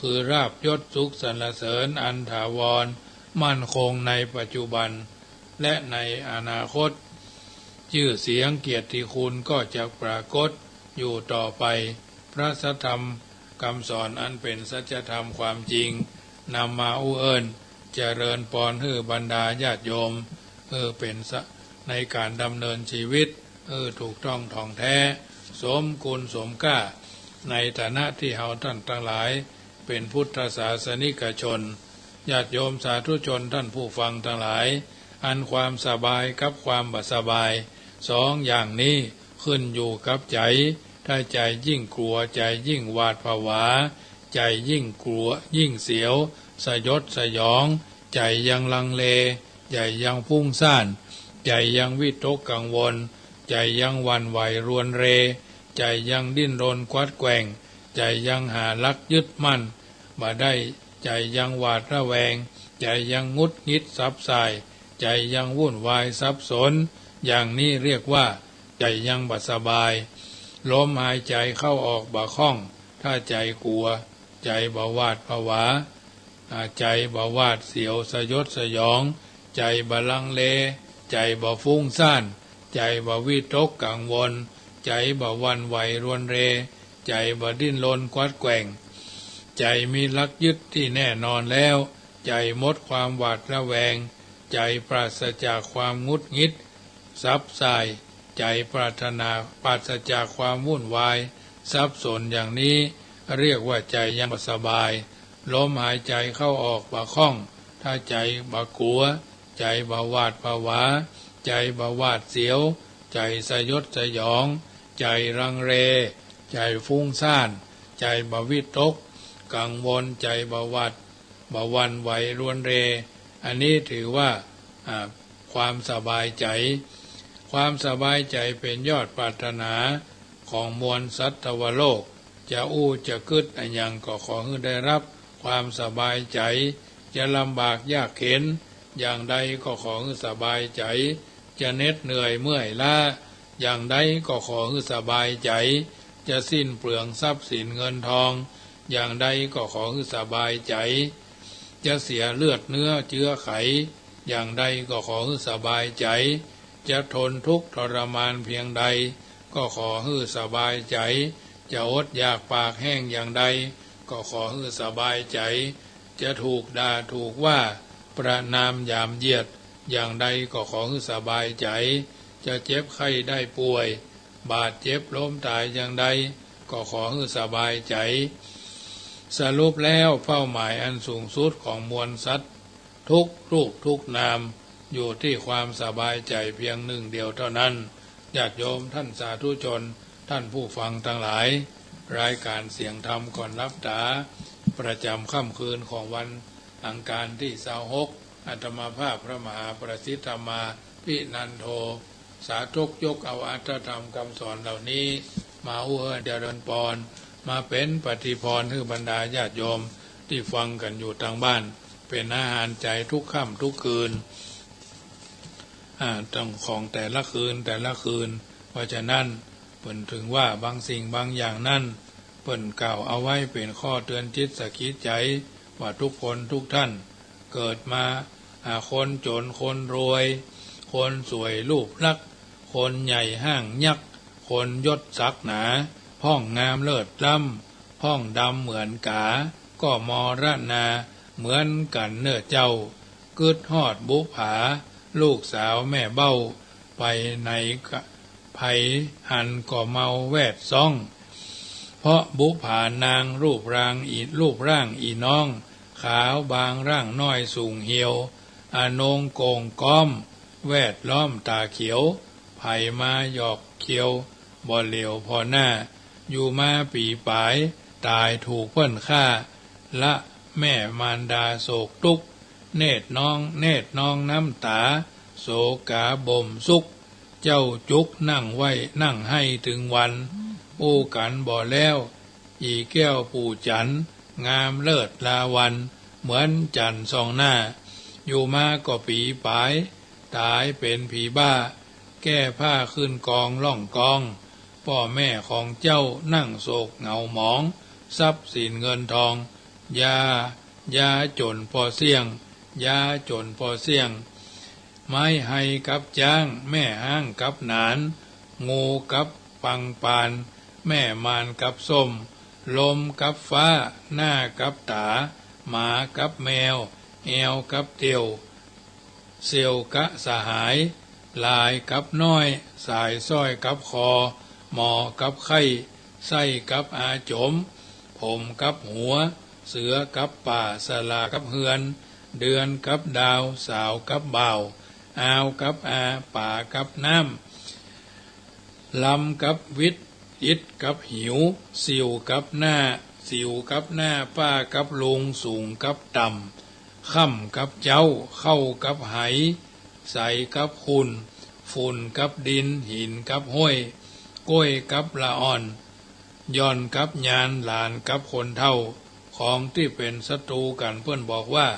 คือลาภยศสุขสรรเสริญอันถาวร มั่นคงในปัจจุบัน และในอนาคต จื้อเสียงเกียรติคุณก็จะปรากฏอยู่ต่อไป พระสัทธรรมกำสอนอันเป๋นสัจธรรมความจริง นำมาอู้เอิ้น เจริญปอนหื้อบรรดาญาติโยม เออ เป๋นสะ ในก๋านดำเนินจีวิต เออ ถูกต้องถ่องแต๊ สมคุณสมก้า ในฐานะตี้เฮาต้านตังหลายเป๋นพุทธศาสนิกชน ญาติโยมสาธุชนต้านผู้ฟังตังหลาย อันความสบายกับความบ่สบาย สองอย่างนี้ขึ้นอยู่กับใจ๋ ถ้าใจ๋ยิ่งกั๋ว ใจ๋ยิ่งหวาดผวา ใจ๋ยิ่งกั๋ว ยิ่งเสียว สยดสยอง ใจ๋ยังลังเล ใจ๋ยังฟุ้งซ่าน ใจ๋ยังวิตกกังวล ใจ๋ยังหวั่นไหวรวนเร ใจ๋ยังดิ้นรนกวัดแกว่ง ใจ๋ยังหาหลักยึดมั่นบ่ได้ ใจ๋ยังหวาดระแวง ใจ๋ยังหงุดหงิดสับส่าย ใจ๋ยังวุ่นวายสับสน อย่างนี้เรียกว่าใจ๋ยังบ่สบาย ลมหายใจ๋เข้าออกบ่คล่อง ถ้าใจ๋กั๋ว ใจ๋บ่หวาดผวา อ่า ใจ๋บ่หวาดเสียวสยดสยอง ใจ๋บ่ลังเล ใจ๋บ่ฟุ้งซ่าน ใจ๋บ่วิตกกังวล ใจ๋บ่หวั่นไหวรวนเร ใจ๋บ่ดิ้นรนกวัดแกว่ง ใจ๋มีหลักยึดตี้แน่นอนแล้ว ใจ๋หมดความหวาดระแวง ใจ๋ปราศจากความหงุดหงิดสับส่าย ใจ๋ปรารถนา ปราศจากความวุ่นวายสับสน อย่างนี้เรียกว่าใจ๋ยังบ่สบาย ลมหายใจ๋เข้าออกบ่คล่อง ถ้าใจ๋บ่กั๋ว ใจ๋บ่หวาดผวา ใจ๋บ่หวาดเสียว ใจ๋สยดสยอง ใจ๋ลังเล ใจ๋ฟุ้งซ่าน ใจ๋บ่วิตกกังวล ใจ๋บ่หวาด บ่หวั่นไหวรวนเร อันนี้ถือว่า อ่า ความสบายใจ๋ ความสบายใจ๋เป๋นยอดปรารถนาของมวลสัตวโลก จะอู้จะกึ๊ดอะหยังก็ขอหื้อได้ฮับความสบายใจ๋ จะลำบากยากเข็ญอย่างใดก็ขอหื้อสบายใจ๋ จะเหน็ดเหนื่อยเมื่อยล้าอย่างใดก็ขอหื้อสบายใจ๋ จะสิ้นเปลืองทรัพย์สินเงินทองอย่างใดก็ขอหื้อสบายใจ๋ จะเสียเลือดเนื้อเจื้อไขอย่างใดก็ขอหื้อสบายใจ๋ จะทนทุกข์ทรมานเพียงใดก็ขอหื้อสบายใจ๋ จะอดอยากปากแห้งอย่างใดก็ขอหื้อสบายใจ๋ จะถูกด่าถูกว่าประณามหยามเหยียดอย่างใดก็ขอหื้อสบายใจ๋ จะเจ็บไข้ได้ป่วย บาดเจ็บล้มต๋ายอย่างใดก็ขอหื้อสบายใจ๋ สรุปแล้วเป้าหมายอันสูงสุดของมวลสัตว์ทุกรูปทุกนาม อยู่ตี้ความสบายใจ๋เพียงหนึ่งเดียวเท่านั้น ญาติโยมต้านสาธุชน ต้านผู้ฟังตังหลาย รายการเสียงธรรมก่อนหลับต๋า ประจ๋ำค่ำคืนของวันอังคารตี้ซาวหก อาตมาภาพพระมหาประสิทธิ์ธรรมาภินันโท สาธกยกเอาอรรถธรรมกำสอนเหล่านี้มาอู้เอิ้นเจริญปอน มาเป๋นปฏิภรณ์หื้อบรรดาญาติโยมตี้ฟังกั๋นอยู่ตางบ้าน เป๋นอาหารใจ๋ทุกค่ำทุกคืน อ่า ต้องของแต่ละคืนแต่ละคืน เพราะฉะนั้นเปิ้นถึงว่าบางสิ่งบางอย่างนั้น เปิ้นกล่าวเอาไว้เป๋นข้อเตือนจิตสะกิดใจ๋ ว่าทุกคนทุกท่าน เกิดมา อ่า คนจ๋นคนรวย คนสวยรูปลักษณ์ คนใหญ่ห้างยักษ์ คนยศศักดิ์หนา พ่องงามเลิศล้ำ พ่องดำเหมือนกา ก็มรณาเหมือนกั๋นเน่อเจ้า กึ๊ดฮอดบุปผา ลูกสาวแม่เบ้า ไปไหนกะ ใผหันก็เมาแวดซ้อง เพราะบุปผานางรูปร่างอี รูปร่างอีน้อง ขาวบางร่างน้อยสูงเหี่ยว อนงโก่งก้อม แวดล้อมต๋าเขียว ใผมาหยอกเคียว บ่เหลียวผ่อหน้า อยู่มาปี๋ป๋าย ต๋ายถูกเปิ้นฆ่า ละแม่มารดาโศกตุ๊กข์ เนตรนอง เนตรนองน้ำต๋า โสกาบ่มสุข เจ้าจุกนั่งไหว้ นั่งไห้ตึงวัน อู้กั๋นบ่แล้ว อี่แก้วปู่จั๋นทร์ งามเลิศลาวัณ เหมือนจั๋นทร์ส่องหน้า อยู่มาก็ปี๋ป๋าย ต๋ายเป๋นผีบ้า แก้ผ้าขึ้นกองล่องกอง ป้อแม่ของเจ้านั่งโศกเหงาหมอง ทรัพย์สินเงินทอง ยา ยาจ๋นปอเสี้ยง ยาจ๋นปอเสี้ยง ไม้ไฮกับจ๊าง แม่ฮ้างกับหนาน งูกับปังปาน แม่มารกับส้ม ลมกับฟ้า หน้ากับต๋า หมากับแมว แอวกับเตียว เสี่ยวกะสหาย หลายกับน้อย สายสร้อยกับคอ หมอกับไข้ ไส้กับอาจม ผมกับหัว เสือกับป่า สลากับเฮือน เดือนกับดาว สาวกับบ่าว อาวกับอา ป๋ากับน้ำ ลำกับวิด อิดกับหิว สิวกับหน้า สิวกับหน้า ป้ากับลุง สูงกับต่ำ ค่ำกับเจ๊า เข้ากับไห ใสกับขุ่น ฝุ่นกับดิน หินกับห้วย ก้วยกับละอ่อน หย่อนกับญาน หลานกับคนเฒ่า ของตี้เป๋นศัตรูกั๋นเปิ้นบอกว่า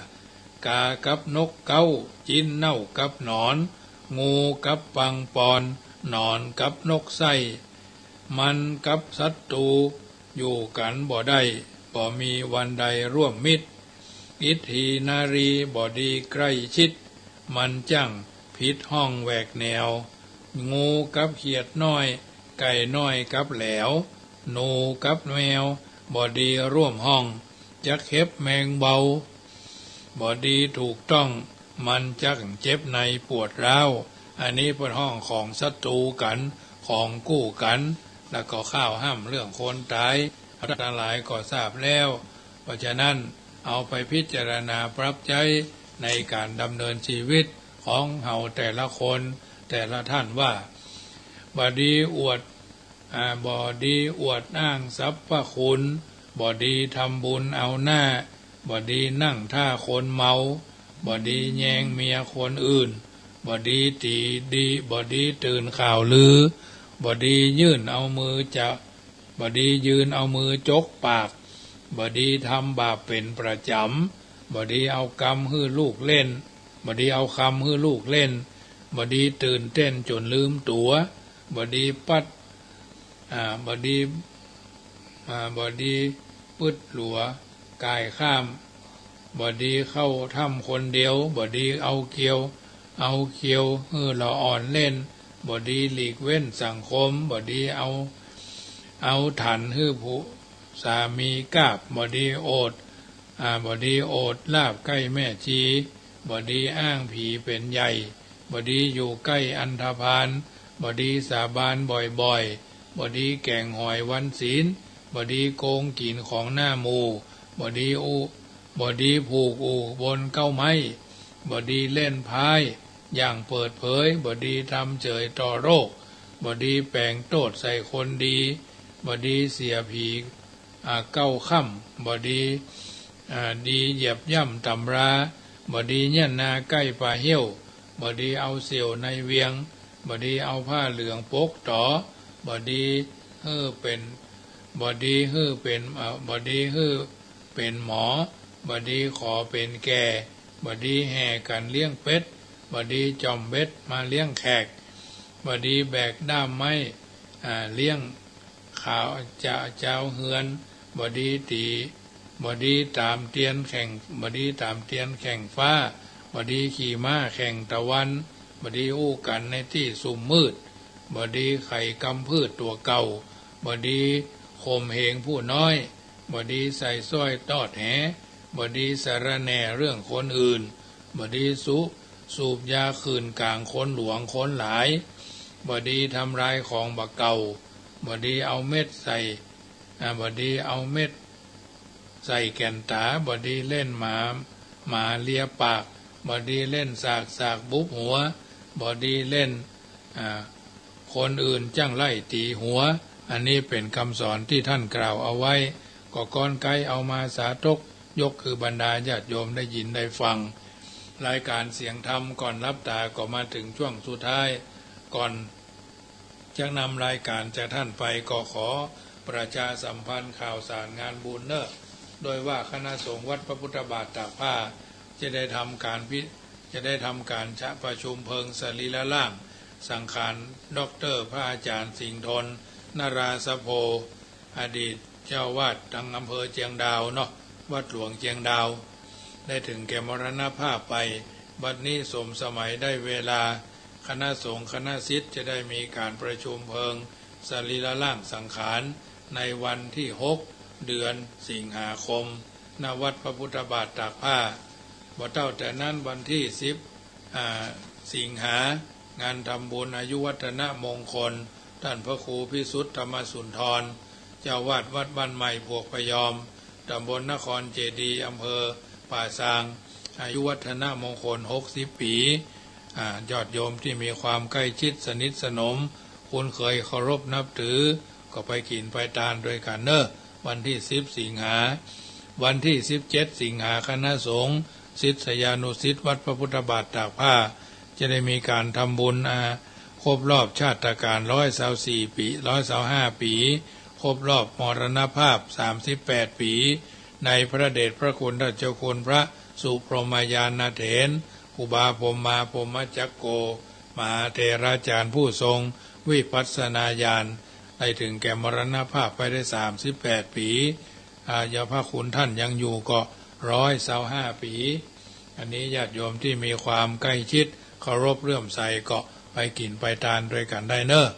กากับนกเก๊า จิ๊นเน่ากับหนอน งูกับปังปอน หนอนกับนกไส้ มันกับศัตรูอยู่กั๋นบ่ได้ บ่มีวันใดร่วมมิตร อิทธีนารีบ่ดีใกล้ชิด มันจั้งผิดห้องแหวกแนว งูกับเขียดน้อย ไก่น้อยกับแหลว หนูกับแมว บ่ดีร่วมห้อง จักเข็บแมงเบา บ่ดีถูกต้อง มันจักเจ็บในปวดร้าว อันนี้เปิ้นฮ้องของศัตรูกั๋น ของกู้กั๋น แล้วก็ข้าวห้ำเรื่องคนต๋าย ท่านทั้งหลายก็ทราบแล้ว เพราะฉะนั้นเอาไปพิจารณาปรับใจ๊ในก๋านดำเนินชีวิตของเฮาแต่ละคนแต่ละท่านว่า บ่ดีอวด อ่า บ่ดีอวดอ้างสรรพคุณ บ่ดีทำบุญเอาหน้า บ่ดีนั่งท่าคนเมา บ่ดีแยงเมียคนอื่น บ่ดีตี๋ ดี บ่ดีตื่นข่าวลือ บ่ดียื่นเอามือจะ บ่ดียืนเอามือจกปาก บ่ดีทำบาปเป๋นประจ๋ำ บ่ดีเอากำหื้อลูกเล่น บ่ดีเอาคำหื้อลูกเล่น บ่ดีตื่นเต้นจ๋นลืมตั๋ว บ่ดีปัด อ่า บ่ดี อ่า บ่ดีปึ๊ดหลัวก่ายข้าม บ่ดีเข้าถ้ำคนเดียว บ่ดีเอาเกียว เอาเคียวหื้อละอ่อนเล่น บ่ดีหลีกเว้นสังคม บ่ดีเอา เอาถันหื้อผู้สามีกาบ บ่ดีโอด อ่า บ่ดีโอดลาภใก้แม่ชี บ่ดีอ้างผีเป๋นใหญ่ บ่ดีอยู่ใก้อันธพาล บ่ดีสาบานบ่อยๆ บ่ดีแก๋งหอยวันศีล บ่ดีโกงกิ๋นของหน้าหมู่ บ่ดีอุ บ่ดีผูกอู่บนเก๊าไม้ บ่ดีเล่นไพร้อย่างเปิดเผย บ่ดีทำเจ๋ยต่อโรค บ่ดีแป๋งโต้ษใส่คนดี บ่ดีเสียผี อ่า เก๊าค่ำ บ่ดี อ่า ดีเหยียบย่ำต๋ำรา บ่ดีเยียะนาใก้ป่าเฮี้ยว บ่ดีเอาเสี่ยวในเวียง บ่ดีเอาผ้าเหลืองปกต๋อ บ่ดีหื้อเป๋น บ่ดีหื้อเป๋น อ่า บ่ดีหื้อเป๋นหมอ บ่ดีขอเป๋นแก่ บ่ดีแห่กั๋นเลี้ยงเป็ด บ่ดีจ่อมเบ็ดมาเลี้ยงแขก บ่ดีแบกด้ามไม้ อ่า เลี้ยง ข้าวจะเจ้าเฮือน บ่ดีตี๋ บ่ดีต๋ามเตียนแข่ง บ่ดีต๋ามเตียนแข่งฟ้า บ่ดีขี่ม้าแข่งตะวัน บ่ดีอู้กั๋นในตี้ซุมมืด บ่ดีไขกำพืชตั๋วเก่า บ่ดีข่มเหงผู้น้อย บ่ดีใส่สร้อยตอดแห บ่ดีสะระแหน่เรื่องคนอื่น บ่ดีสุ สูบยาขื่นก๋างคนหลวงคนหลาย บ่ดีทำลายของบ่าเก่า บ่ดีเอาเม็ดใส่ อ่า บ่ดีเอาเม็ด ใส่แก่นต๋า บ่ดีเล่นหมา หมาเลียปาก บ่ดีเล่นสาก สากบุบหัว บ่ดีเล่น อ่า คนอื่นจั้งไล่ตี๋หัว อันนี้เป๋นกำสอนตี้ท่านกล่าวเอาไว้ ก็ก้อนไกเอามาสาธก ยกหือบรรดาญาติโยมได้ยินได้ฟัง รายก๋านเสียงธรรมก่อนหลับต๋าก็มาเถิงช่วงสุดท้าย ก่อนจะนำรายก๋านจากท่านไป ก็ขอประชาสัมพันธ์ข่าวสารงานบุญเน่อ โดยว่าคณะสงฆ์วัดพระพุทธบาทตากผ้า จะได้ทำก๋านพิ จะได้ทำก๋านชะประชุมเพลิงสรีระร่างสังขาร ด็อกเตอร์ พระอาจารย์ สิงห์ทน นราสโภ อดีตเจ้าวาดตังอำเภอเจียงดาวเนาะ วัดหลวงเจียงดาว ได้เถิงแก่มรณภาพไป บัดนี้สมสมัยได้เวลา คณะสงฆ์คณะศิษย์จะได้มีก๋านประชุมเพลิงสรีระร่างสังขาร ในวันตี้หก เดือนสิงหาคม ณ วัดพระพุทธบาทตากผ้า บ่เต้าแต่นั้น วันตี้สิบ อ่า สิงหา งานทำบุญอายุวัฒนมงคล ต้านพระครูพิสุทธิ์ธรรมสุนทร เจ้าวาดวัดบ้านใหม่ผวกพยอม ตำบลนครเจดีย์ อำเภอป่าซาง อายุวัฒนมงคลหกสิบปี๋ อ่า ญาติโยมตี้มีความใก้จิตสนิทสนม คุ้นเคยเคารพนับถือ ก็ไปกิ๋นไปตานตวยกั๋นเน่อ วันตี้สิบสิงหา วันตี้สิบเจ็ดสิงหา คณะสงฆ์ศิษยานุศิษย์วัดพระพุทธบาทตากผ้า จะได้มีก๋านทำบุญ อ่า ครบรอบชาตกาลร้อยซาวสี่ปี๋ ร้อยซาวห้าปี๋ ครบรอบมรณภาพสามสิบแปดปี๋ ในพระเดชพระคุณท่านเจ้าคุณพระสุพรหมญาณเถร ครูบาพรหมาพรหมจักโก มหาเถราจารย์ผู้ทรงวิปัสสนาญาณ ได้เถิงแก่มรณภาพไปได้สามสิบแปดปี๋ อายุพระคุณท่านยังอยู่ก็ร้อยซาวห้าปี๋ อันนี้ญาติโยมตี้มีความใก้จิตเคารพเลื่อมใสก็ไปกิ๋นไปตานตวยกั๋นได้เน่อ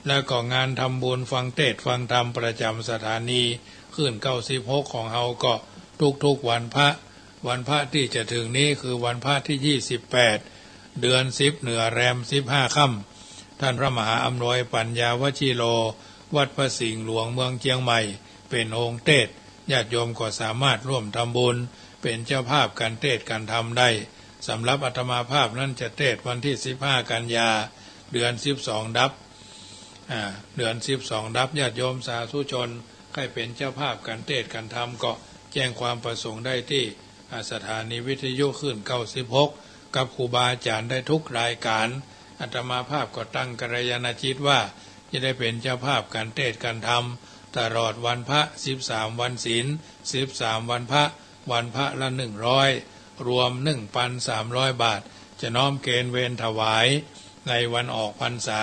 แล้วก็งานทำบุญฟังเทศน์ฟังธรรมประจ๋ำสถานีคลื่นเก้าสิบหกของเฮาก็ทุกๆวันพระ วันพระตี้จะเถิงนี้คือวันพระตี้ยี่สิบแปด เดือนสิบ เหนือแรมสิบห้าค่ำ ท่านพระมหาอำนวยปัญญาวชิโร วัดพระสิงห์หลวงเมืองเจียงใหม่ เป๋นองค์เทศน์ ญาติโยมก็สามารถร่วมทำบุญ เป๋นเจ้าภาพก๋านเทศน์ก๋านธรรมได้ สำหรับอาตมาภาพนั้นจะเทศน์วันตี้สิบห้ากันยา เดือนสิบสองดับ อ่า เดือนสิบสองดับ ญาติโยมสาธุชนใค่เป๋นเจ้าภาพก๋านเทศน์ก๋านธรรมก็แจ้งความประสงค์ได้ตี้ อ่า สถานีวิทยุคลื่นเก้าสิบหก กับครูบาอาจ๋ารย์ได้ทุกรายก๋าน อาตมาภาพก็ตั้งกัลยาณจิตว่าจะได้เป๋นเจ้าภาพก๋านเทศน์ก๋านธรรม ตลอดวันพระสิบสามวันศีล สิบสามวันพระ วันพระละหนึ่งร้อย รวมหนึ่งปันสามร้อยบาท จะน้อมเกณฑ์เวรถวายในวันออกพรรษา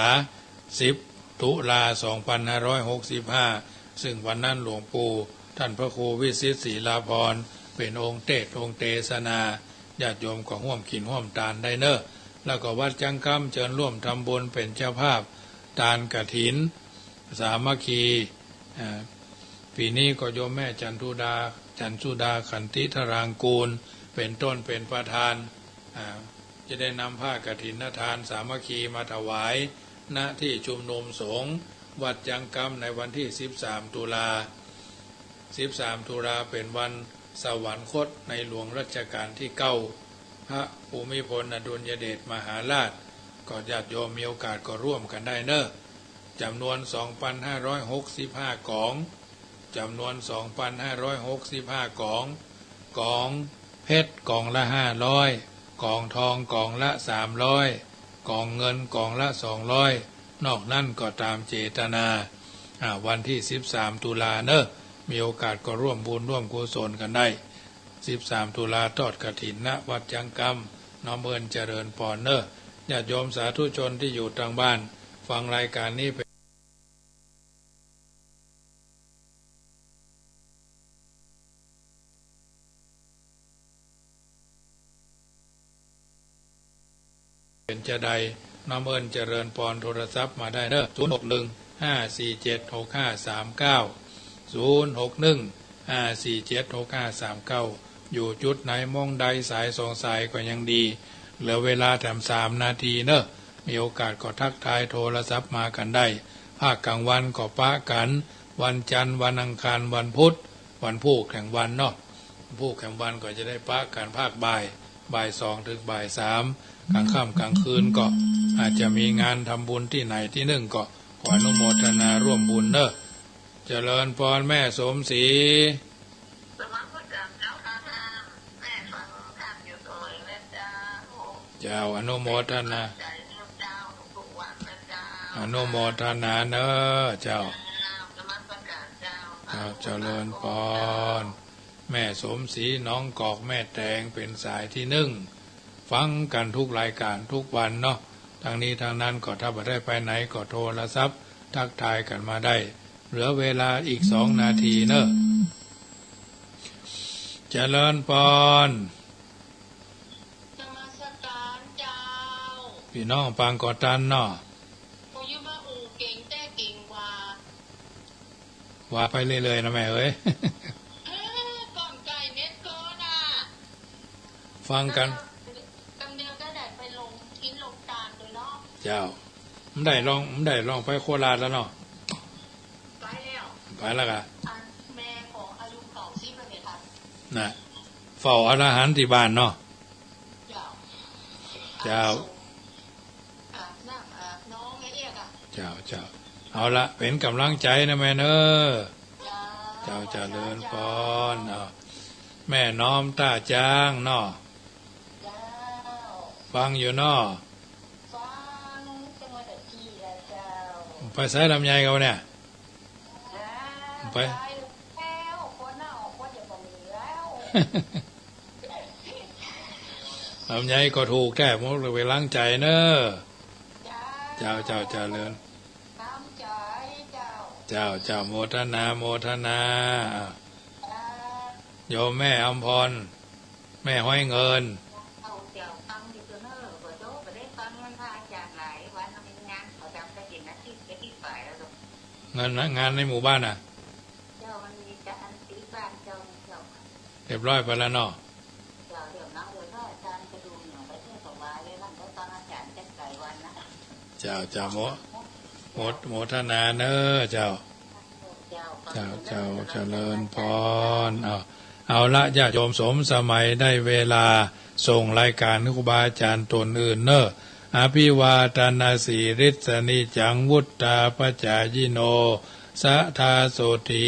สิบ ตุลา สองพันห้าร้อยหกสิบห้า ซึ่งวันนั้นหลวงปู่ท่านพระครูวิสิตศรีลาภรณ์เป๋นองค์เทศน์องค์เตสนา ญาติโยมก็ฮ่วมกิ๋นฮ่วมตานได้เน่อ แล้วก็วัดจั๊งกำเจิญร่วมทำบุญเป๋นเจ้าภาพตานกฐินสามัคคี อ่า ปี๋นี้ก็โยมแม่จันทุดา จันสุดาขันติธารางกูร เป๋นต้นเป๋นประธาน อ่า จะได้นำผ้ากฐินทานสามัคคีมาถวาย ณ ที่ชุมนุมสงฆ์วัดจั๊งกำในวันตี้สิบสามตุลา สิบสามตุลาเป๋นวันสวรรคตในหลวงรัชกาลตี้เก้า พระภูมิพลอดุลยเดชมหาราช ก็ญาติโยมมีโอกาสก็ร่วมกั๋นได้เน่อ จ๋ำนวนสองปันห้าร้อยหกสิบห้าก๋อง จ๋ำนวนสองปันห้าร้อยหกสิบห้าก๋อง ก๋องเพชรก๋องละห้าร้อย ก๋องทองก๋องละสามร้อย ก๋องเงินก๋องละสองร้อย นอกนั้นก็ต๋ามเจตนา อ่า วันตี้สิบสามตุลาเน่อ มีโอกาสก็ร่วมบุญร่วมกุศลกั๋นได้ สิบสามตุลาทอดกฐิน ณ วัดจั๊งกำ น้อมเอิญเจริญปอนเน่อ ญาติโยมสาธุชนตี้อยู่ตางบ้าน ฟังรายก๋านนี้เป๋น เป๋นจาใด น้อมเอิญเจริญปอนโทรศัพท์มาได้เน่อ ศูนย์หกหนึ่ง ห้าสี่เจ็ด หกห้าสามเก้า ศูนย์หกหนึ่ง ห้าสี่เจ็ด หกห้าสามเก้า อยู่จุดไหนม่องใดสายสองสายก็ยังดี เหลือเวลาแถมสามนาทีเน่อ มีโอกาสก็ทักทายโทรศัพท์มากั๋นได้ ภาคกลางวันก็ปะกั๋น วันจันทร์ วันอังคาร วันพุธ วันพูกแห่งวันเนาะ วันพูกแห่งวันก็จะได้ปะกั๋นภาคบ่าย บ่ายสองเถิงบ่ายสาม ก๋างค่ำก๋างคืนก็อาจจะมีงานทำบุญตี้ไหนตี้นึ่ง ก็ขออนุโมทนาร่วมบุญเนาะ เจริญปอนแม่สมศรี นมัสก๋านเจ้าข้า แม่ฟังธรรมอยู่ตวยนะเจ้า เจ้า อนุโมทนา ใจ๋เจ้าทุกวันนะเจ้า อนุโมทนาเนาะเจ้า เจ้า นมัสก๋านเจ้า ครับ เจริญปอน แม่สมศรีหนองกอก แม่แตง เป๋นสายตี้นึ่ง ฟังกั๋นกู้รายก๋านกู้วันเนาะ ตังนี้ตังนั้นก็ถ้าบ่ได้ไปไหนก็โทรศัพท์ทักทายกั๋นมาได้ เหลือเวลาอีกสองนาทีเนาะ เจริญปอน นมัสก๋านเจ้า ปี้น้องปางก่อตันเนาะ กูอยู่มาอู่เก่งแต่เก่งกว่า ว่าไปเรื่อยๆ นะแม่เอ๋ย เอ้อ ก่อนไก่เน็ตก่อนน่ะ ฟังกั๋น กำเดียวจะได้ไปลงกินลงตานเลยเนาะ เจ้า บ่ได้ลอง บ่ได้ลองไปโคราชแล้วเนาะ ไปแล้ว ไปแล้วกะ อันแม่ของอายุเก้าสิบแล้วเนี่ยค่ะ น่ะ เฝ้าอรหันต์ตี้บ้านเนาะ เจ้า เจ้า อาบน้ำอาบนองไอ้เอี้ยกะ เจ้า เจ้า เอาละ เป๋นก๋ำลังใจ๋นะแม่เนาะ เจ้า เจ้า เจริญปอน เอา แม่น้อมต้าจ๊างเนาะ เจ้า ฟังอยู่เนาะ ฟังจังหวัดตะกี้แหละเจ้า ไปไสลำไยเขาเนี่ย ฮะ ไป ไปแล้ว คนหน้าออกคนเดียวก็มีแล้ว ลำไยก็ถูกแท้ หมดเลยไปล้างใจ๋เนอะ เจ้า เจ้า เจ้า เจริญ น้ำใจ๋เจ้า เจ้า เจ้า โมทนา โมทนา อ่ะ เจ้า โยมแม่อำพร แม่ฮ้อยเงิน เอาเจ้า ฟังอยู่เสมอ บ่โจ้ บ่ได้ฟังมันพระอาจารย์หลายวัน มีงานเขาทำกฐินอาทิตย์ อาทิตย์ปลายแล้วเจ้า งานนะ งานในหมู่บ้านน่ะ เจ้า มันมีการติดบ้านเจ้า เจ้า เรียบร้อยไปแล้วเนาะ เจ้า เดี๋ยวนะ เดี๋ยวพระอาจารย์จะดูหน่อย ไปเที่ยวถวายเลย มันก็ตอนอาจารย์จะไกลวันนะ เจ้า เจ้า โม โม โมทนาเนอะเจ้า เจ้า เจ้า เจ้า เจริญพร เอา เอาละ ญาติโยม สมสมัยได้เวลา ส่งรายการครูบาอาจารย์ต๋นอื่นเนอะ อภิวาทนสีลิสสะนิจจัง วุฑฒาปะจายิโน สะทาโสฏฐี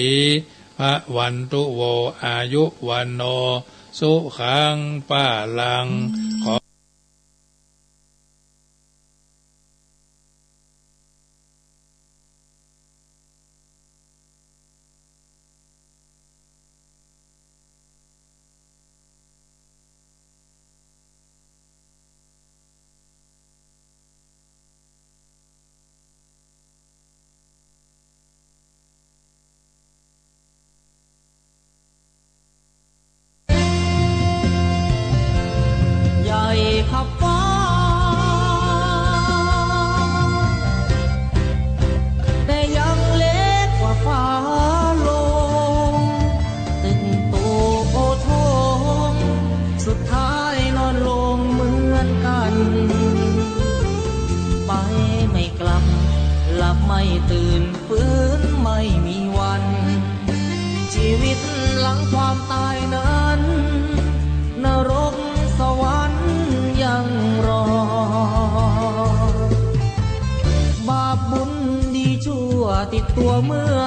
ภะวันตุ โว อายุ วัณโณ สุขัง พะลัง ขอใหญ่ขับฟ้า แต่ยังเล็กกว่าฝาโลง ตึงโตโอโถง สุดท้ายนอนลงเหมือนกัน ไปไม่กลับ หลับไม่ตื่น ฟื้นไม่มีวัน ชีวิตหลังความตายนั้น นรกสวรรค์ยังรอ บาปบุญดีชั่วติดตัวเมื่อ